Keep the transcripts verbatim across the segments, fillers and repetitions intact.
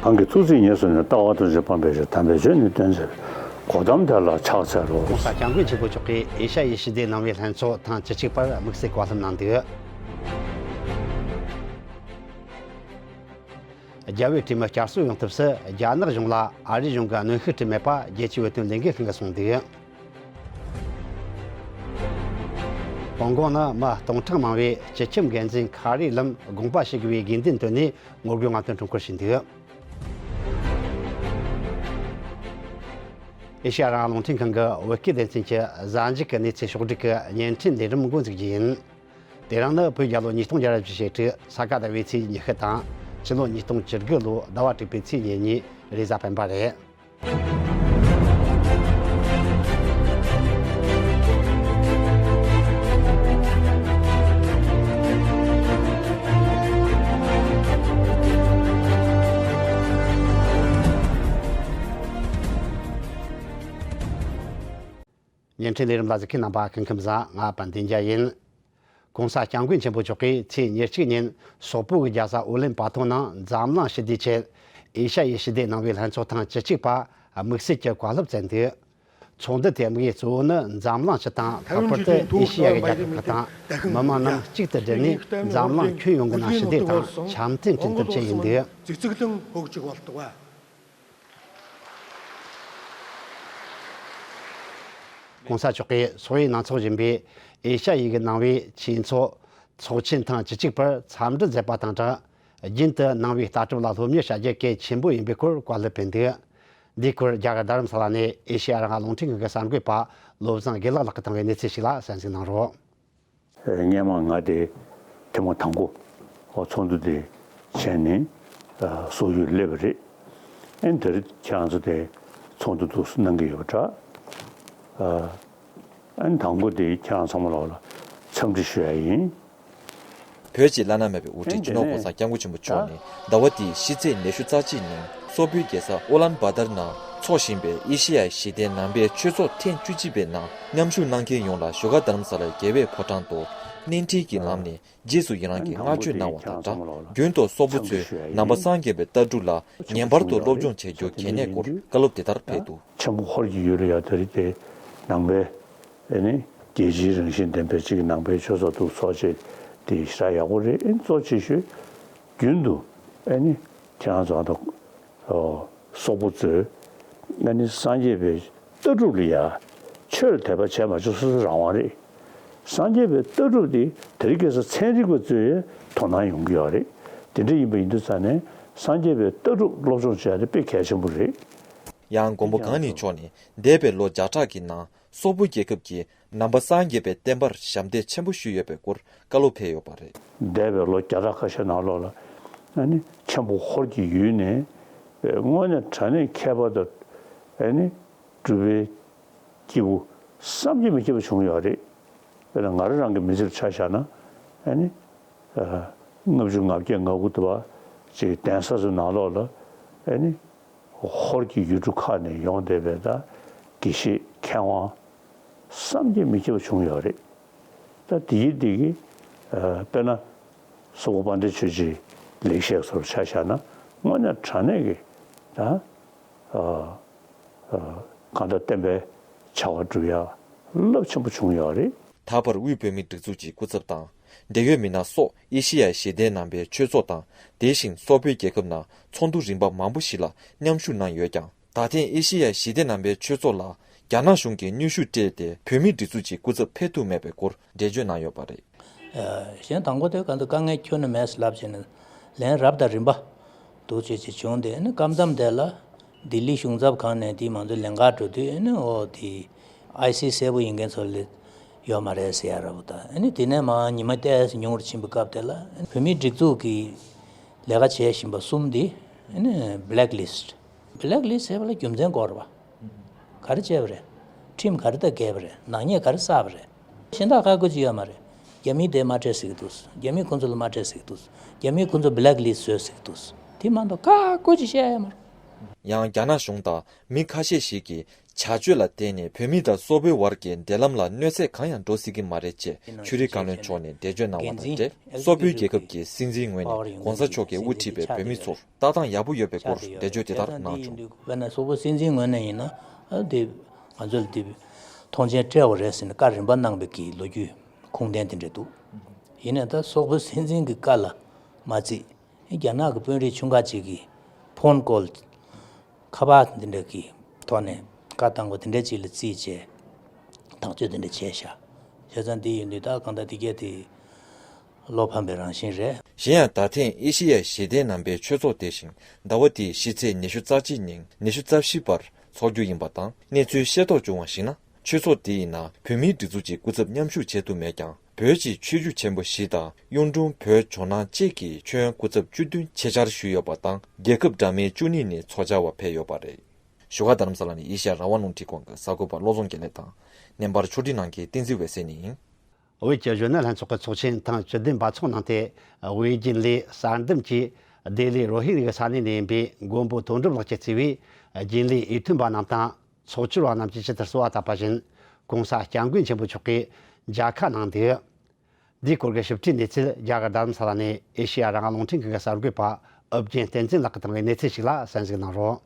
གང་གིས་ཐུགས་བརྩེ་ཉེར་བཟུང་ནས། ལྟ་བ་ཐམས་ཅད་སྤང་བའི་ཕྱིར། དམ་པའི་ཆོས་ནི་སྟོན་མཛད་པའི། གོ་ཏམ་དེ་ལ་ཕྱག་འཚལ་ལོ། ༸གོང་ས་༸སྐྱབས་མགོན་ཆེན་པོ་མཆོག་གིས་ཨེ་ཤ་ཡའི་ཞི་བདེ་གནང་བའི་ལྷན་ཚོགས་ཐེངས་བཅུ་གཅིག་པར་དམིགས་བསལ་བཀའ་སློབ་གནང་འདུག་རྒྱལ་བའི་གྲོས་མོལ་བསྐྱར་གསོ་ཡོང་ཐབས་སུ་རྒྱ་ནག་གཞུང་ལ་ཨ་རིའི་གཞུང་གིས་གནོན་ཤུགས་སྤྲད་མེད་པ་རྒྱལ་སྤྱིའི་བོད་དོན་ལས་འགུལ་ཁང་གིས་གསུངས་འདུག་ཧོང་ཀོང་ནི་མི་སྟོང་ཕྲག་མང་བས་སྤྱི་ཁྱབ་འགན་འཛིན་ཁ་རི་ལམ་དགོངས་པ་ཞུ་དགོས་པའི་དགོས་འདུན་བཏོན་ནས་ངོ་རྒོལ་ངང་སྟོན་ཁྲོམ་སྐོར་ཞུས་འདུག་ཨེ་ཤ་ཡ་རང་དབང་རླུང་འཕྲིན་ཁང་གི་བོད་སྐད་སྡེ་ཚན་གྱི་གཟའ་མཇུག་གི་གནས་ཚུལ་ཕྱོགས་བསྒྲིགས་ཀྱི་བརྙན་འཕྲིན་ལས་རིམ་འགོ་འཛུགས་རྒྱུ་ཡིན། དེ་རིང་ནི་བོད་རྒྱལ་ལོ་ཉིས་སྟོང་བརྒྱ་ར་བཞི་བཅུ་ཞེ་དྲུག་ས་ག་ཟླ་བའི་ཚེས་ཉི་ཤུ་དང་། ཕྱི་ལོ་ཉིས་སྟོང་བཅུ་དགུ་ལོའི་ཟླ་བ་དྲུག་པའི་ཚེས་ཉེར་གཉིས་རེས་གཟའ་སྤེན་པ་རེད། བརྙན་འཕྲིན་ལས་རིམ་ལ་གཟིགས་མཁན་རྣམ་པ་སྐུ་ཁམས་བཟང་། ང་དཔལ་ལྡན་རྒྱལ་ཡིན། ༸གོང་ས་༸སྐྱབས་མགོན་ཆེན་པོ་མཆོག་གིས་ཚེས་ཉེར་གཅིག་ཉིན་སོག་པོའི་རྒྱལ་ས་ཨུ་ལན་བཱ་ཐོ་ནང་འཛམ་གླིང་ཞི་བདེའི་ཆེད་ཨེ་ཤ་ཡའི་ཞི་བདེ་གནང་བའི་ལྷན་ཚོགས་ཐེངས་བཅུ་གཅིག་པ་དམིགས་བསལ་གྱི་བཀའ་སློབ་སྩལ་འདུག་ཚོགས་འདུ་དེའི་དམིགས་ཡུལ་གཙོ་བོ་ནི་འཛམ་གླིང་སྤྱི་དང་། ལྷག་པར་དུ་ཨེ་ཤེ་ཡ་གི་རྒྱལ་ཁབ་ཁག་དང་མི་དམངས་རྣམས་གཅིག་ཏུ་བསྒྲིལ་ནས་འཛམ་གླིང་ཁྱོན་ཡོངས་ཀྱི་ནང་ཞི་བདེ་དང་འཆམ་མཐུན་བསྐྲུན་ཐབས་བཅས་ཡིན་འདུག ༸གོང་ས་མཆོག་གིས་སོག་ཡུལ་ནང་འཚོགས་བཞིན་པའི་ཨེ་ཤ་ཡའི་གི་ནང་པའི་ཆོས་ཚོགས་ཚོགས་ཆེན་ཐེངས་བཅུ་གཅིག་པར་འཚམས་འདྲི་མཛད་པ་དང་སྦྲགས། རྒྱུན་དུ་ནང་པའི་ལྟ་གྲུབ་ལ་སློབ་གཉེར་བྱ་རྒྱུ་གལ་ཆེན་པོ་ཡིན་པའི་སྐོར་བཀའ་སློབ་ཕེབས་འདུག་འདིའི་སྐོར་རྒྱ་གར་རྡ་རམ་ས་ལ་ནས་ཨེ་ཤེ་ཡ་རང་དབང་རླུང་འཕྲིན་ཁང་གི་གསར་འགོད་པ་བློ་བཟང་དགེ་ལེགས་ལགས་ཀྱིས་བཏང་བའི་གནས་ཚུལ་ཞིག་ལ་གསན་གཟིགས་གནང་རོགས། སྔོན་མ་ང་དེ་ཐེངས་མ་དང་པོ་ཚོགས་འདུ་དེ་བྱས་ནས་སོག་ཡུལ་སླེབས་པ་རེད། ཨ་ནི་དེ་རིང་ཁྱེད་རང་ཚོ་དེ་ཚོགས་འདུ་འདུག་སེ་གནང་གི་ཡོད་པ་འདྲ། ཨ་ནི་དང་པོ་དེ་ཁྱེད་རང་ཚང་མ་ལོག་ལ་འཚམས་འདྲི་ཞུ་ཡ་ཡིན། བོད་ཀྱི་བླ་ན་མེད་པའི་དབུ་ཁྲིད་སྤྱི་ནོར་༸གོང་ས་༸སྐྱབས་མགོན་ཆེན་པོ་མཆོག་ནས་ཟླ་བ་འདིའི་ཕྱི་ཚེས་ཉི་ཤུ་རྩ་གཅིག་ཉིན་སོག་པོའི་རྒྱལ་ས་ཨུ་ལན་བཱ་ཏར་ནང་འཚོགས་བཞིན་པའི་ཨེ་ཤེ་ཡ་ཞི་བདེའི་ནང་པའི་ཆོས་ཚོགས་ཐེངས་བཅུ་གཅིག་པའི་ནང་མཉམ་ཞུགས་གནང་མཁན་ཡོངས་ལ་བཞུགས་སྒར་རྡ་རམ་ས་ལའི་རྒྱལ་བའི་ཕོ་བྲང་དུ་གནས་འཁྲིད་ཀྱི་ལམ་ནས་རྗེས་སུ་ཡི་རང་གི་བསྔགས་བརྗོད་གནང་བ་དང་སྦྲགས། རྒྱུན་དུ་སོག་པོ་ཚོས་ནང་པ་སངས་རྒྱས་པའི་ལྟ་གྲུབ་ལ་ངེས་པར་དུ་སློབ་སྦྱོང་བྱེད་རྒྱུ་གལ་གནད་སྐོར་བཀའ་སློབ་དེ་ལྟར་ཕེབས་འདུག་ཆེན་པོ་ཧོར་གྱི་ཡུལ་ལ་ཡ་དེ་རིང་དེ་ནང་པའི་ཨེ་ནི་རྒྱལ་སྤྱིའི་རང་བཞིན་ལྡན་པའི་གཅིག་གི་ནང་པའི་ཆོས་ཚོགས་འདུ་ཚོགས་བྱེད་དེ་ཞེ་དྲག་ཡག་པོ་རེད། ཨེ་ནི་གཙོ་ཆེ་ཤོས་རྒྱུན་དུ་ཨེ་ནི་ཁྱེད་རང་ཚོ་ཨ་ད་སོག་པོ་ཚོས་ཨེ་ནི་སངས་རྒྱས་པའི་ལྟ་གྲུབ་ལ་ཡ། ཆོས་ལ་དད་པ་བྱས་མ་བྱས་སོ་སོའི་རང་དབང་རེད། སངས་རྒྱས་པའི་ལྟ་གྲུབ་དེ་དེ་རིང་ཁ་སང་ཚན་རིག་པ་ཚོས་དོ་སྣང་ཡོང་གི་ཡོད་རེད། དེ་འདྲ་ཡིན་པ་ཡིན་དུས་ཙང་ནས་སངས་རྒྱས་པའི་ལྟ་གྲུབ་སློབ་སྦྱོང་བྱེད་ཡ་དེ་དཔེ་གལ་ཆེན་པོ་རེད། ཡང་མགོན་པོ་གང་ཉིད་མཆོག་ནས་འདས་པའི་ལོ་བརྒྱ་ཕྲག་གི་ནང་སོག་པོ་རྒྱལ་ཁབ་ཀྱིས་ནང་པ་སངས་རྒྱས་པའི་བསྟན་པར་ཞབས་འདེགས་ཆེན་པོ་ཞུས་ཡོད་པའི་སྐོར་བཀའ་སློབ་ཕེབས་ཡོད་པ་རེད། འདས་པའི་ལོ་བརྒྱ་ཕྲག་ཁ་ཤས་ནང་ལོགས་ལ་ཨ་ནི་ཆེན་པོ་ཧོར་གྱི་ཡུལ་ནས་དངོས་གནས་དྲང་གནས་མཁས་པ་དང་ཨ་ནི་གྲུབ་པའི་སྐྱེས་བུ་བསམ་གྱིས་མི་ཁྱབ་པ་བྱུང་ཡོད་རེད། དཔེར་ན་ང་རང་རང་གི་མི་ཚེར་ཆ་བཞག་ན་ཨ་ནི་ལྔ་བཅུ་ང་བརྒྱད་ང་དགུ་དུ་བ་ཅིག་གདན་ས་ཚོའི་ནང་ལོགས་ལ་ཨ་ནི་ཧོར་གྱི་ཡུལ་གྲུ་ཁག་ནས་ཡོང་བསྡད་པའི་ད་དགེ་བཤེས་མཁས་དབང་བསམ་གྱིས་མི་ཁྱབ་པ་བྱུང་ཡོད་རེད། ད་དེའི་དེ་གི་དཔེར་ན་སོག་པོ་དཔལ་ལྡན་ཆོས་རྗེའི་ལེགས་བཤད་སོགས་ཆ་བཞག་ན་དངོས་གནས་དྲང་གནས་ཀྱི་ད་གང་ལྟར་བསྟན་པའི་བྱ་བ་སྒྲུབ་ཡ་རླབས་ཆེན་པོ་བྱུང་ཡོད་རེད། ད་བར་དབུས་བོད་མིའི་སྒྲིག་འཛུགས་ཀྱི་སྐུ་ཚབ་དང་། འབྲེལ་ཡོད་མི་སྣ་སོགས་ཨེ་ཤེ་ཡ་ཞི་བདེའི་ནང་པའི་ཆོས་ཚོགས་དང་། དེ་བཞིན་སོག་པོའི་རྒྱལ་ཁབ་ནང་ཚོགས་འདུ་རིམ་པ་མང་པོ་ཞིག་ལ་མཉམ་ཞུགས་གནང་ཡོད་ཀྱང་། ད་ཐེངས་ཨེ་ཤེ་ཡ་ཞི་བདེ་ནང་པའི་ཆོས་ཚོགས་ལ་རྒྱ་ནག་གཞུང་གིས་གནོན་ཤུགས་སྤྲད་དེ་བོད་མིའི་སྒྲིག་འཛུགས་ཀྱི་སྐུ་ཚབ་ཕེབས་ཐུབ་མེད་པའི་སྐོར་འགྲེལ་བརྗོད་གནང་ཡོད་པ་རེད། གཞན་དང་པོ་དེ་ག་འདུག་དཀའ་ངལ་ཁྱོན་ནས་མེད་ལབ་བྱས་ནས་ལན་རབ་དང་རིམ་པ་འདུག་བྱས་བྱས་བྱུང་སྟེ་ནི་སྐབས་མཚམས་དེ་ལ་ལྡི་ལི་གཞུང་ཚབ་ཁང་ནས་དེ་མང་ཚོགས་ལས་འགུལ་འགྲོ་དུས་ནི་ཨོ་དེ་ཨའི་སི་གསལ་པོ་ཡིན་མཁན་ཚོ་ལ་ཡོད་མ་རེད་ཟེར་ཡ་རབ་དང་ནི་དེ་ནས་མ་ཉི་མ་ཏོག་ཙམ་ཉུང་རུ་ཕྱིན་པའི་སྐབས་དེ་ལ་བོད་མིའི་སྒྲིག་འཛུགས་ཀྱི་ལས་ཀ་བྱེད་བཞིན་པ་གསུམ་དེ་ནི་བྷི་ལེག་ལིསི་ཊི། བྷི་ལེག་ལིསི་ཊི་ཟེར་བ་ལ་རྒྱུ་མཚན་དགོས་རེད་པ། ག་རེ་བྱས་པ་རེད། ཁྲིམས་ག་རེ་དང་འགལ་བ་རེད། ནག་ཉེས་ག་རེ་བསགས་པ་རེད། གཞན་དག་བཀག་འགོག་ཅིག་ཡོད་མ་རེད། རྒྱ་མིས་དེ་མ་སྤྲད་ཟེར་གི་འདུག་རྒྱ་མིས་ཁོང་ཚོ་ལ་མ་སྤྲད་ཟེར་གི་འདུག་རྒྱ་མིས་ཁོང་ཚོ་བྷི་ལེག་ལིསི་ཊི་བཟོས་ཟེར་གི་འདུག་དེ་མ་གཏོགས་བཀག་འགོག་ཅིག་བཤད་ཡ་མ་རེད། ཡང་རྒྱ་ནག་གཞུང་དང་མི་ཁ་ཤས་ཤིག་གིས་བྱ་སྤྱོད་ལ་བརྟེན་ནས་བོད་མི་དང་སོག་པོའི་བར་གྱི་འབྲེལ་ལམ་ལ་གནོད་འཚེ་གང་ཡང་འགྲོ་སྲིད་ཀྱི་མ་རེད་ཅེས་ཆོས་རིག་བཀའ་བློན་མཆོག་ནས་འགྲེལ་བརྗོད་གནང་བ་དང་འབྲེལ། སོག་པོའི་རྒྱལ་ཁབ་ཀྱི་སྲིད་འཛིན་ངོས་ནས་༸གོང་ས་མཆོག་གིས་དབུ་ཁྲིད་པའི་བོད་མི་ཚོར་ལྟ་སྟངས་ཡག་པོ་ཡོད་པའི་སྐོར་འགྲེལ་བརྗོད་དེ་ལྟར་གནང་བྱུང་། དཔེར་ན་སོག་པོ་སྲིད་འཛིན་ངོས་ནས་ཡིན་ན་ཨ་དེ་ང་ཚོ་ལ་དེ་མཐོང་མཆན་སྤྲད་པ་རེད་ཟེར་ནས་བཀའ་རིམ་པ་གནང་བའི་གི་ལོ་རྒྱུས་ཁུངས་ལྡན་དེ་འདྲ་འདུག་ཡིན་ནའི་ད་སོག་པོ་སྲིད་འཛིན་གྱི་བཀའ་ལ་མ་བརྩིས། རྒྱ་ནག་གི་དཔོན་རིགས་ཆུང་ཁག་ཅིག་གིས་ཕོན་ཀོལ། ཁ་པར་འདི་འདྲ་གི་ཐོག་ནས་བཀའ་བཏང་བ་དེ་འདྲ་ཅིག་ལ་བརྩིས་བྱས་ཐག་གཅོད་དེ་འདྲ་བྱས་ཤག་བྱས་ཙང་འདི་ཡིན་དུས་ད་གང་ལྟར་འདི་གས་དེ་བློ་ཕམ་པའི་རང་བཞིན་རེད། གཞན་ཡང་ད་ཐེངས་ཨེ་ཤེ་ཡ་ཞི་བདེའི་ནང་པའི་ཆོས་ཚོགས་དེ་བཞིན་ཟླ་བ་འདིའི་ཕྱི་ཚེས་ཉི་ཤུ་རྩ་གཅིག་ཉིན་ཉི་ཤུ་རྩ་བཞི་བར་འཚོགས་རྒྱུ་ཡིན་པ་དང་གནས་ཚུལ་ཤེས་རྟོགས་བྱུང་བར་གཞིགས་ན། ཆོས་ཚོགས་འདི་ཡི་ནང་བོད་མིའི་སྒྲིག་འཛུགས་ཀྱི་སྐུ་ཚབ་མཉམ་ཞུགས་བྱེད་ཐུབ་མེད་ཀྱང་། བོད་ཀྱི་ཆོས་བརྒྱུད་ཆེན་པོ་བཞི་དང་གཡུང་དྲུང་བོད་ཇོ་ནང་བཅས་ཀྱི་ཆོས་དབོན་སྐུ་ཚབ་བཅུ་བདུན་ཆེད་བཅར་ཞུས་ཡོད་པ་དང་། རྒྱལ་ཁབ་འདྲ་མིན་བཅུ་གཉིས་ནས་ཚོགས་བཅར་བ་ཕེབས་ཡོད་པ་རེད། བཞུགས་སྒར་རྡ་རམ་ས་ལ་ནས་ཨེ་ཤེ་ཡ་རང་དབང་རླུང་འཕྲིན་ཁང་གི་གསར་འགོད་པ་བློ་བཟང་དགེ་ལེགས་དང་། བརྙན་པར་ཕྱོགས་སྒྲིག་གནང་མཁན་བསྟན་འཛིན་འོད་ཟེར་ནས་ཡིན། བོད་ཀྱི་གཞོན་ནུ་ལྷན་ཚོགས་ཀྱི་ཚོགས་ཆེན་ཐེངས་བཅུ་བདུན་པ་འཚོགས་གནང་སྟེ། དབུས་རྒྱུན་ལས་གསར་འདེམས་ཀྱིས་ལྡི་ལི་རོ་ཧི་རི་གི་ས་གནས་ནས་ཡིན་པའི་མགོན་པོ་དོན་གྲུབ་ལགས་ཀྱིས་གཙོས་པའི་རྒྱུན་ལས་འོས་ཐོན་པ་རྣམས་དང་། ཚོགས་བཅར་བ་རྣམས་ཀྱིས་ཇི་ལྟར་གསོལ་བ་བཏབ་པ་བཞིན་༸གོང་ས་༸སྐྱབས་མགོན་ཆེན་པོ་མཆོག་གིས་མཇལ་ཁ་གནང་འདུག་འདིའི་སྐོར་གྱི་ཞིབ་ཕྲའི་གནས་ཚུལ་རྒྱ་གར་རྡ་རམ་ས་ལ་ནས་ཨེ་ཤེ་ཡ་རང་དབང་རླུང་འཕྲིན་ཁང་གི་གསར་འགོད་པ་ཨོ་རྒྱན་བསྟན་འཛིན་ལགས་ཀྱིས་བཏང་བའི་གནས་ཚུལ་ཞིག་ལ་གསན་གཟིགས་གནང་རོགས།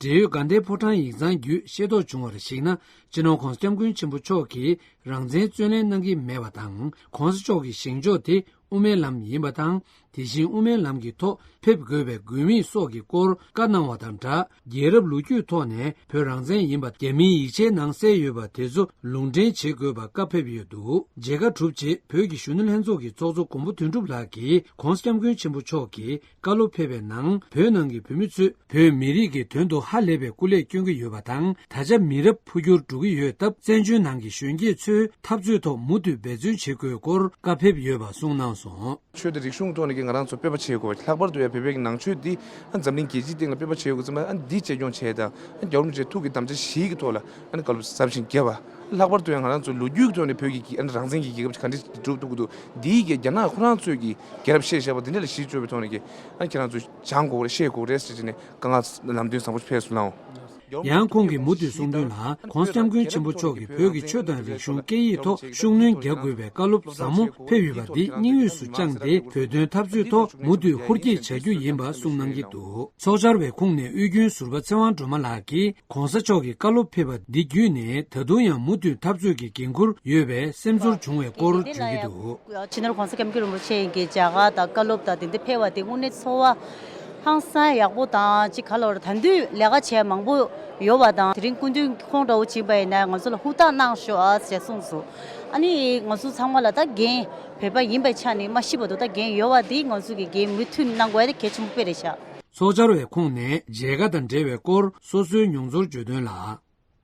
འབྲེལ་ཡོད་དགའ་ལྡན་ཕོ་བྲང་ཡིག་ཚང་བརྒྱུད་ཤེས་རྟོགས་བྱུང་བར་གཞིགས་ན། སྤྱི་ནོར་༸གོང་ས་༸སྐྱབས་མགོན་ཆེན་པོ་མཆོག་གིས་རང་བཙན་རྩོད་ལེན་གནང་གི་མེད་པ་དང་། ༸གོང་ས་མཆོག་གི་བཞེངས་ཕྱོགས་དེ་དབུ་མའི་ལམ་ཡིན་པ་དང་། དེ་བཞིན་དབུ་མའི་ལམ་གྱི་ཐོག་ཕེབས་དགོས་པའི་དགོས་དམིགས་སོགས་ཀྱི་སྐོར་བཀའ་གནང་བ་དང་སྦྲགས། རྒྱལ་རབས་ལོ་རྒྱུས་ཐོག་ནས་བོད་རང་བཙན་ཡིན་པ་རྒྱ་མིའི་ཡིག་ཆའི་ནང་གསལ་ཡོད་པ་དེ་ཚོ་ལུང་འདྲེན་བྱེད་དགོས་པ་བཀའ་ཕེབས་ཡོད་འདུག་མཇལ་ཁ་གྲུབ་རྗེས་བོད་ཀྱི་གཞོན་ནུ་ལྷན་ཚོགས་ཀྱི་ཚོགས་གཙོ་མགོན་པོ་དོན་གྲུབ་ལགས་ཀྱིས་༸གོང་ས་༸སྐྱབས་མགོན་ཆེན་པོ་མཆོག་གི་བཀའ་སློབ་ཕེབས་པའི་ནང་། བོད་ནང་གི་བོད་མི་ཚོས་བོད་མི་རིགས་ཀྱི་དོན་དུ་ཧ་ལས་པའི་སྐུ་ལས་བསྐྱོན་གྱི་ཡོད་པ་དང་། ད་ཆ་མི་རབས་འཕོ་འགྱུར་འགྲོ་གི་ཡོད་སྟབས། བཙན་བྱོལ་ནང་གི་གཞོན་སྐྱེས་ཚོས་འཐབ་རྩོད་ཐོག་མུ་མཐུད་འབད་བརྩོན་བྱེད་དགོས་སྐོར་བཀའ་ཕེབས་ཡོད་པ་གསུངས་གནང་སོང་། ཆོས་དང་རིག་གཞུང་ཐོག་ནས་ཀྱི་ང་རང་ཚོ་སྤེལ་པ་བྱེད་དགོས་པ། ལྷག་པར་དུ་ཡང་བོད་པའི་ནང་ཆོས་འདི་འཛམ་གླིང་རྒྱལ་སྤྱིའི་སྟེང་ལ་སྤེལ་པ་བྱེད་དགོས་ཙམ་ལ། ཨ་འདི་གཅེས་སྐྱོང་བྱས་དང་། རྒྱལ་བ་རིན་པོ་ཆེའི་ཐུགས་ཀྱི་དམ་བཅའ་བཞིའི་གི་ཐོག་ལ་ཨ་ནི་བཀའ་སློབ་ཟབ་ཅིང་རྒྱས་པ། ལྷག་པར་དུ་ཡང་ང་རང་ཚོ་ལོ་རྒྱུས་ཀྱི་ཐོག་ནས་བོད་ཀྱི་ཨ་ནི་རང་བཙན་གྱི་རྒྱལ་ཁབ་ཅིག་ག་འདྲ་ཞིག་གྲུབ་ཐུབ་ཀྱི་འདུག་འདིའི་གི་རྒྱ་ནག་ཁོ་རང་ཚོས་ཀྱི་རྒྱལ་རབས་བཤད་བཞག་པ་འདི་འདྲ་ལ་གཞི་བཅོལ་བའི་ཐོག་ནས་ཀྱི་ཨ་ནི་ཁྱེད་རང་ཚོས་སྦྱང་དགོས་རེད། ཤེས་དགོས་རེད་ཟེར་བྱས་ནས་བཀའ་མངགས་ལམ་སྟོན་བཟང་པོ་ཕེབས་སོང་ལགས། ཡང་ཁོང་གིས་མུ་མཐུད་གསུངས་དོན་ལ། ༸གོང་ས་༸སྐྱབས་མགོན་ཆེན་པོ་མཆོག་གིས་བོད་ཀྱི་ཆོས་དང་རིག་གཞུང་སྐད་ཡིག་ཐོག་ཤུགས་སྣོན་རྒྱག་དགོས་པའི་བཀའ་སློབ་ཟབ་མོ་ཕེབས་ཡོད་པ་འདི་སྙིང་དབུས་སུ་བཅངས་ཏེ། བོད་དོན་འཐབ་རྩོད་ཐོག་མུ་མཐུད་ཧུར་བསྐྱེད་བྱ་རྒྱུ་ཡིན་པ་གསུངས་གནང་གི་འདུག་ཚོགས་བཅར་བའི་ཁོངས་ནས་དབུས་རྒྱུན་ཟུར་པ་ཚེ་དབང་སྒྲོལ་མ་ལགས་ཀྱིས། ༸གོང་ས་མཆོག་གི་བཀའ་སློབ་ཕེབས་པ་འདི་བརྒྱུད་ནས། ད་དུང་ཡང་མུ་མཐུད་འཐབ་རྩོད་ཀྱི་འགན་འཁུར་ཡོད་པའི་སེམས་ཚོར་བྱུང་བའི་སྐོར་བརྗོད་ཀྱི་འདུག་སྤྱི་ནོར་༸གོང་ས་༸སྐྱབས་མགོན་རིན་པོ་ཆེ་ཡིན་གྱི་མཇལ་ཁ་དང་བཀའ་སློབ་དང་དེ་འདྲ་ཕེབས་པ་དེ་དངོས་གནས་ཚོར་བ་ཧང་སང་ཡག་པོ་དང་ཅིག་ག་ལོར་ད་དུང་ལས་ཀ་བྱས་མང་པོ་ཡོད་པ་དང་། དེ་རིང་སྐུ་མདུན་ཁོང་འདྲ་བོ་ཕྱིན་པ་ཡིན་ན་ང་ཚོ་ལ་ཧུར་ཐག་གནང་ཤོག་ཨ་ཞེས་གསུངས་སོང་། ཨ་ནི་ང་ཚོ་ཚང་མ་ལ་ད་འགན་བོད་པ་ཡིན་པའི་ཆ་ནས་མ་ཤི་བར་དུ་ད་འགན་ཡོད་པ་འདི་ང་ཚོ་གི་འགན་མུ་མཐུད་གནང་དགོས་ཡ་དེ་གལ་ཆེན་པོ་དཔེ་རེད་ཤག་ཚོགས་བཅར་བའི་ཁོངས་ནས་མཇལ་ཁ་དང་འབྲེལ་བའི་སྐོར་སོ་སོའི་མྱོང་ཚོར་བརྗོད་དོན་ལ།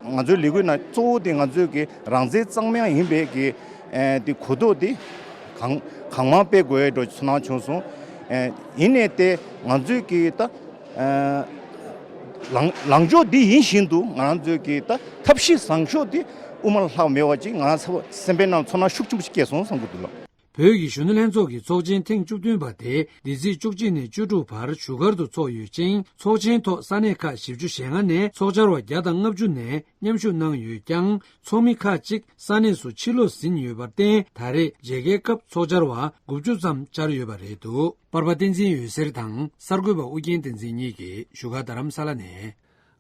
ང་ཚོའི་ལས་འགུལ་ནང་གཙོ་བོ་དེ་ང་ཚོའི་གི་རང་བཙན་གཙང་མ་ཡིན་པའི་གི་ཨེ་དེ་གོ་རྟོགས་དེ་གང་གང་མང་སྤེལ་དགོས་འགྲོ་ཚོར་སྣང་བྱུང་སོང་། ཨེ་ཡིན་ནའི་དེ་ང་ཚོའི་གི་ད་ཨེ་ལངས་ལངས་ཕྱོགས་འདི་ཡིན་བཞིན་དུ་ང་རང་ཚོའི་གི་ད་ཐབས་ཤེས་བཟང་ཕྱོགས་དེ་དབུ་མ་ལ་ལྷག་མེད་པ་ཅིག་ང་རང་ཚོ་སེམས་པའི་ནང་ཚོར་སྣང་ཤུགས་ཆེན་པོ་ཞིག་སྐྱེས་སོང་བསམ་གི་འདུག་ལགས། བོད་ཀྱི་གཞོན་ནུ་ལྷན་ཚོགས་ཀྱི་ཚོགས་ཆེན་ཐེངས་བཅུ་བདུན་པ་དེ་འདི་ཚེས་བཅུ་གཅིག་ནས་བཅུ་དྲུག་བར་བཞུགས་སྒར་དུ་འཚོགས་ཡོད་ཅིང་། ཚོགས་ཆེན་ཐོག་ས་གནས་ཁག་བཞི་བཅུ་ཞེ་ལྔ་ནས་ཚོགས་བཅར་བ་བརྒྱ་དང་ལྔ་བཅུ་ནས་མཉམ་ཞུགས་གནང་ཡོད་ཀྱང་། ཚོགས་མི་ཁག་ཅིག་ས་གནས་སུ་ཕྱིར་ལོག་ཟིན་ཡོད་པར་བརྟེན། ད་རེས་མཇལ་ཁའི་སྐབས་ཚོགས་བཅར་བ་དགུ་བཅུ་ཙམ་བཅར་ཡོད་པ་རེད་འདུག་པར་པ་བསྟན་འཛིན་འོད་ཟེར་དང་གསར་འགོད་པ་ཨུ་རྒྱན་བསྟན་འཛིན་གཉིས་ཀྱིས་བཞུགས་སྒར་རྡ་རམ་ས་ལ་ནས།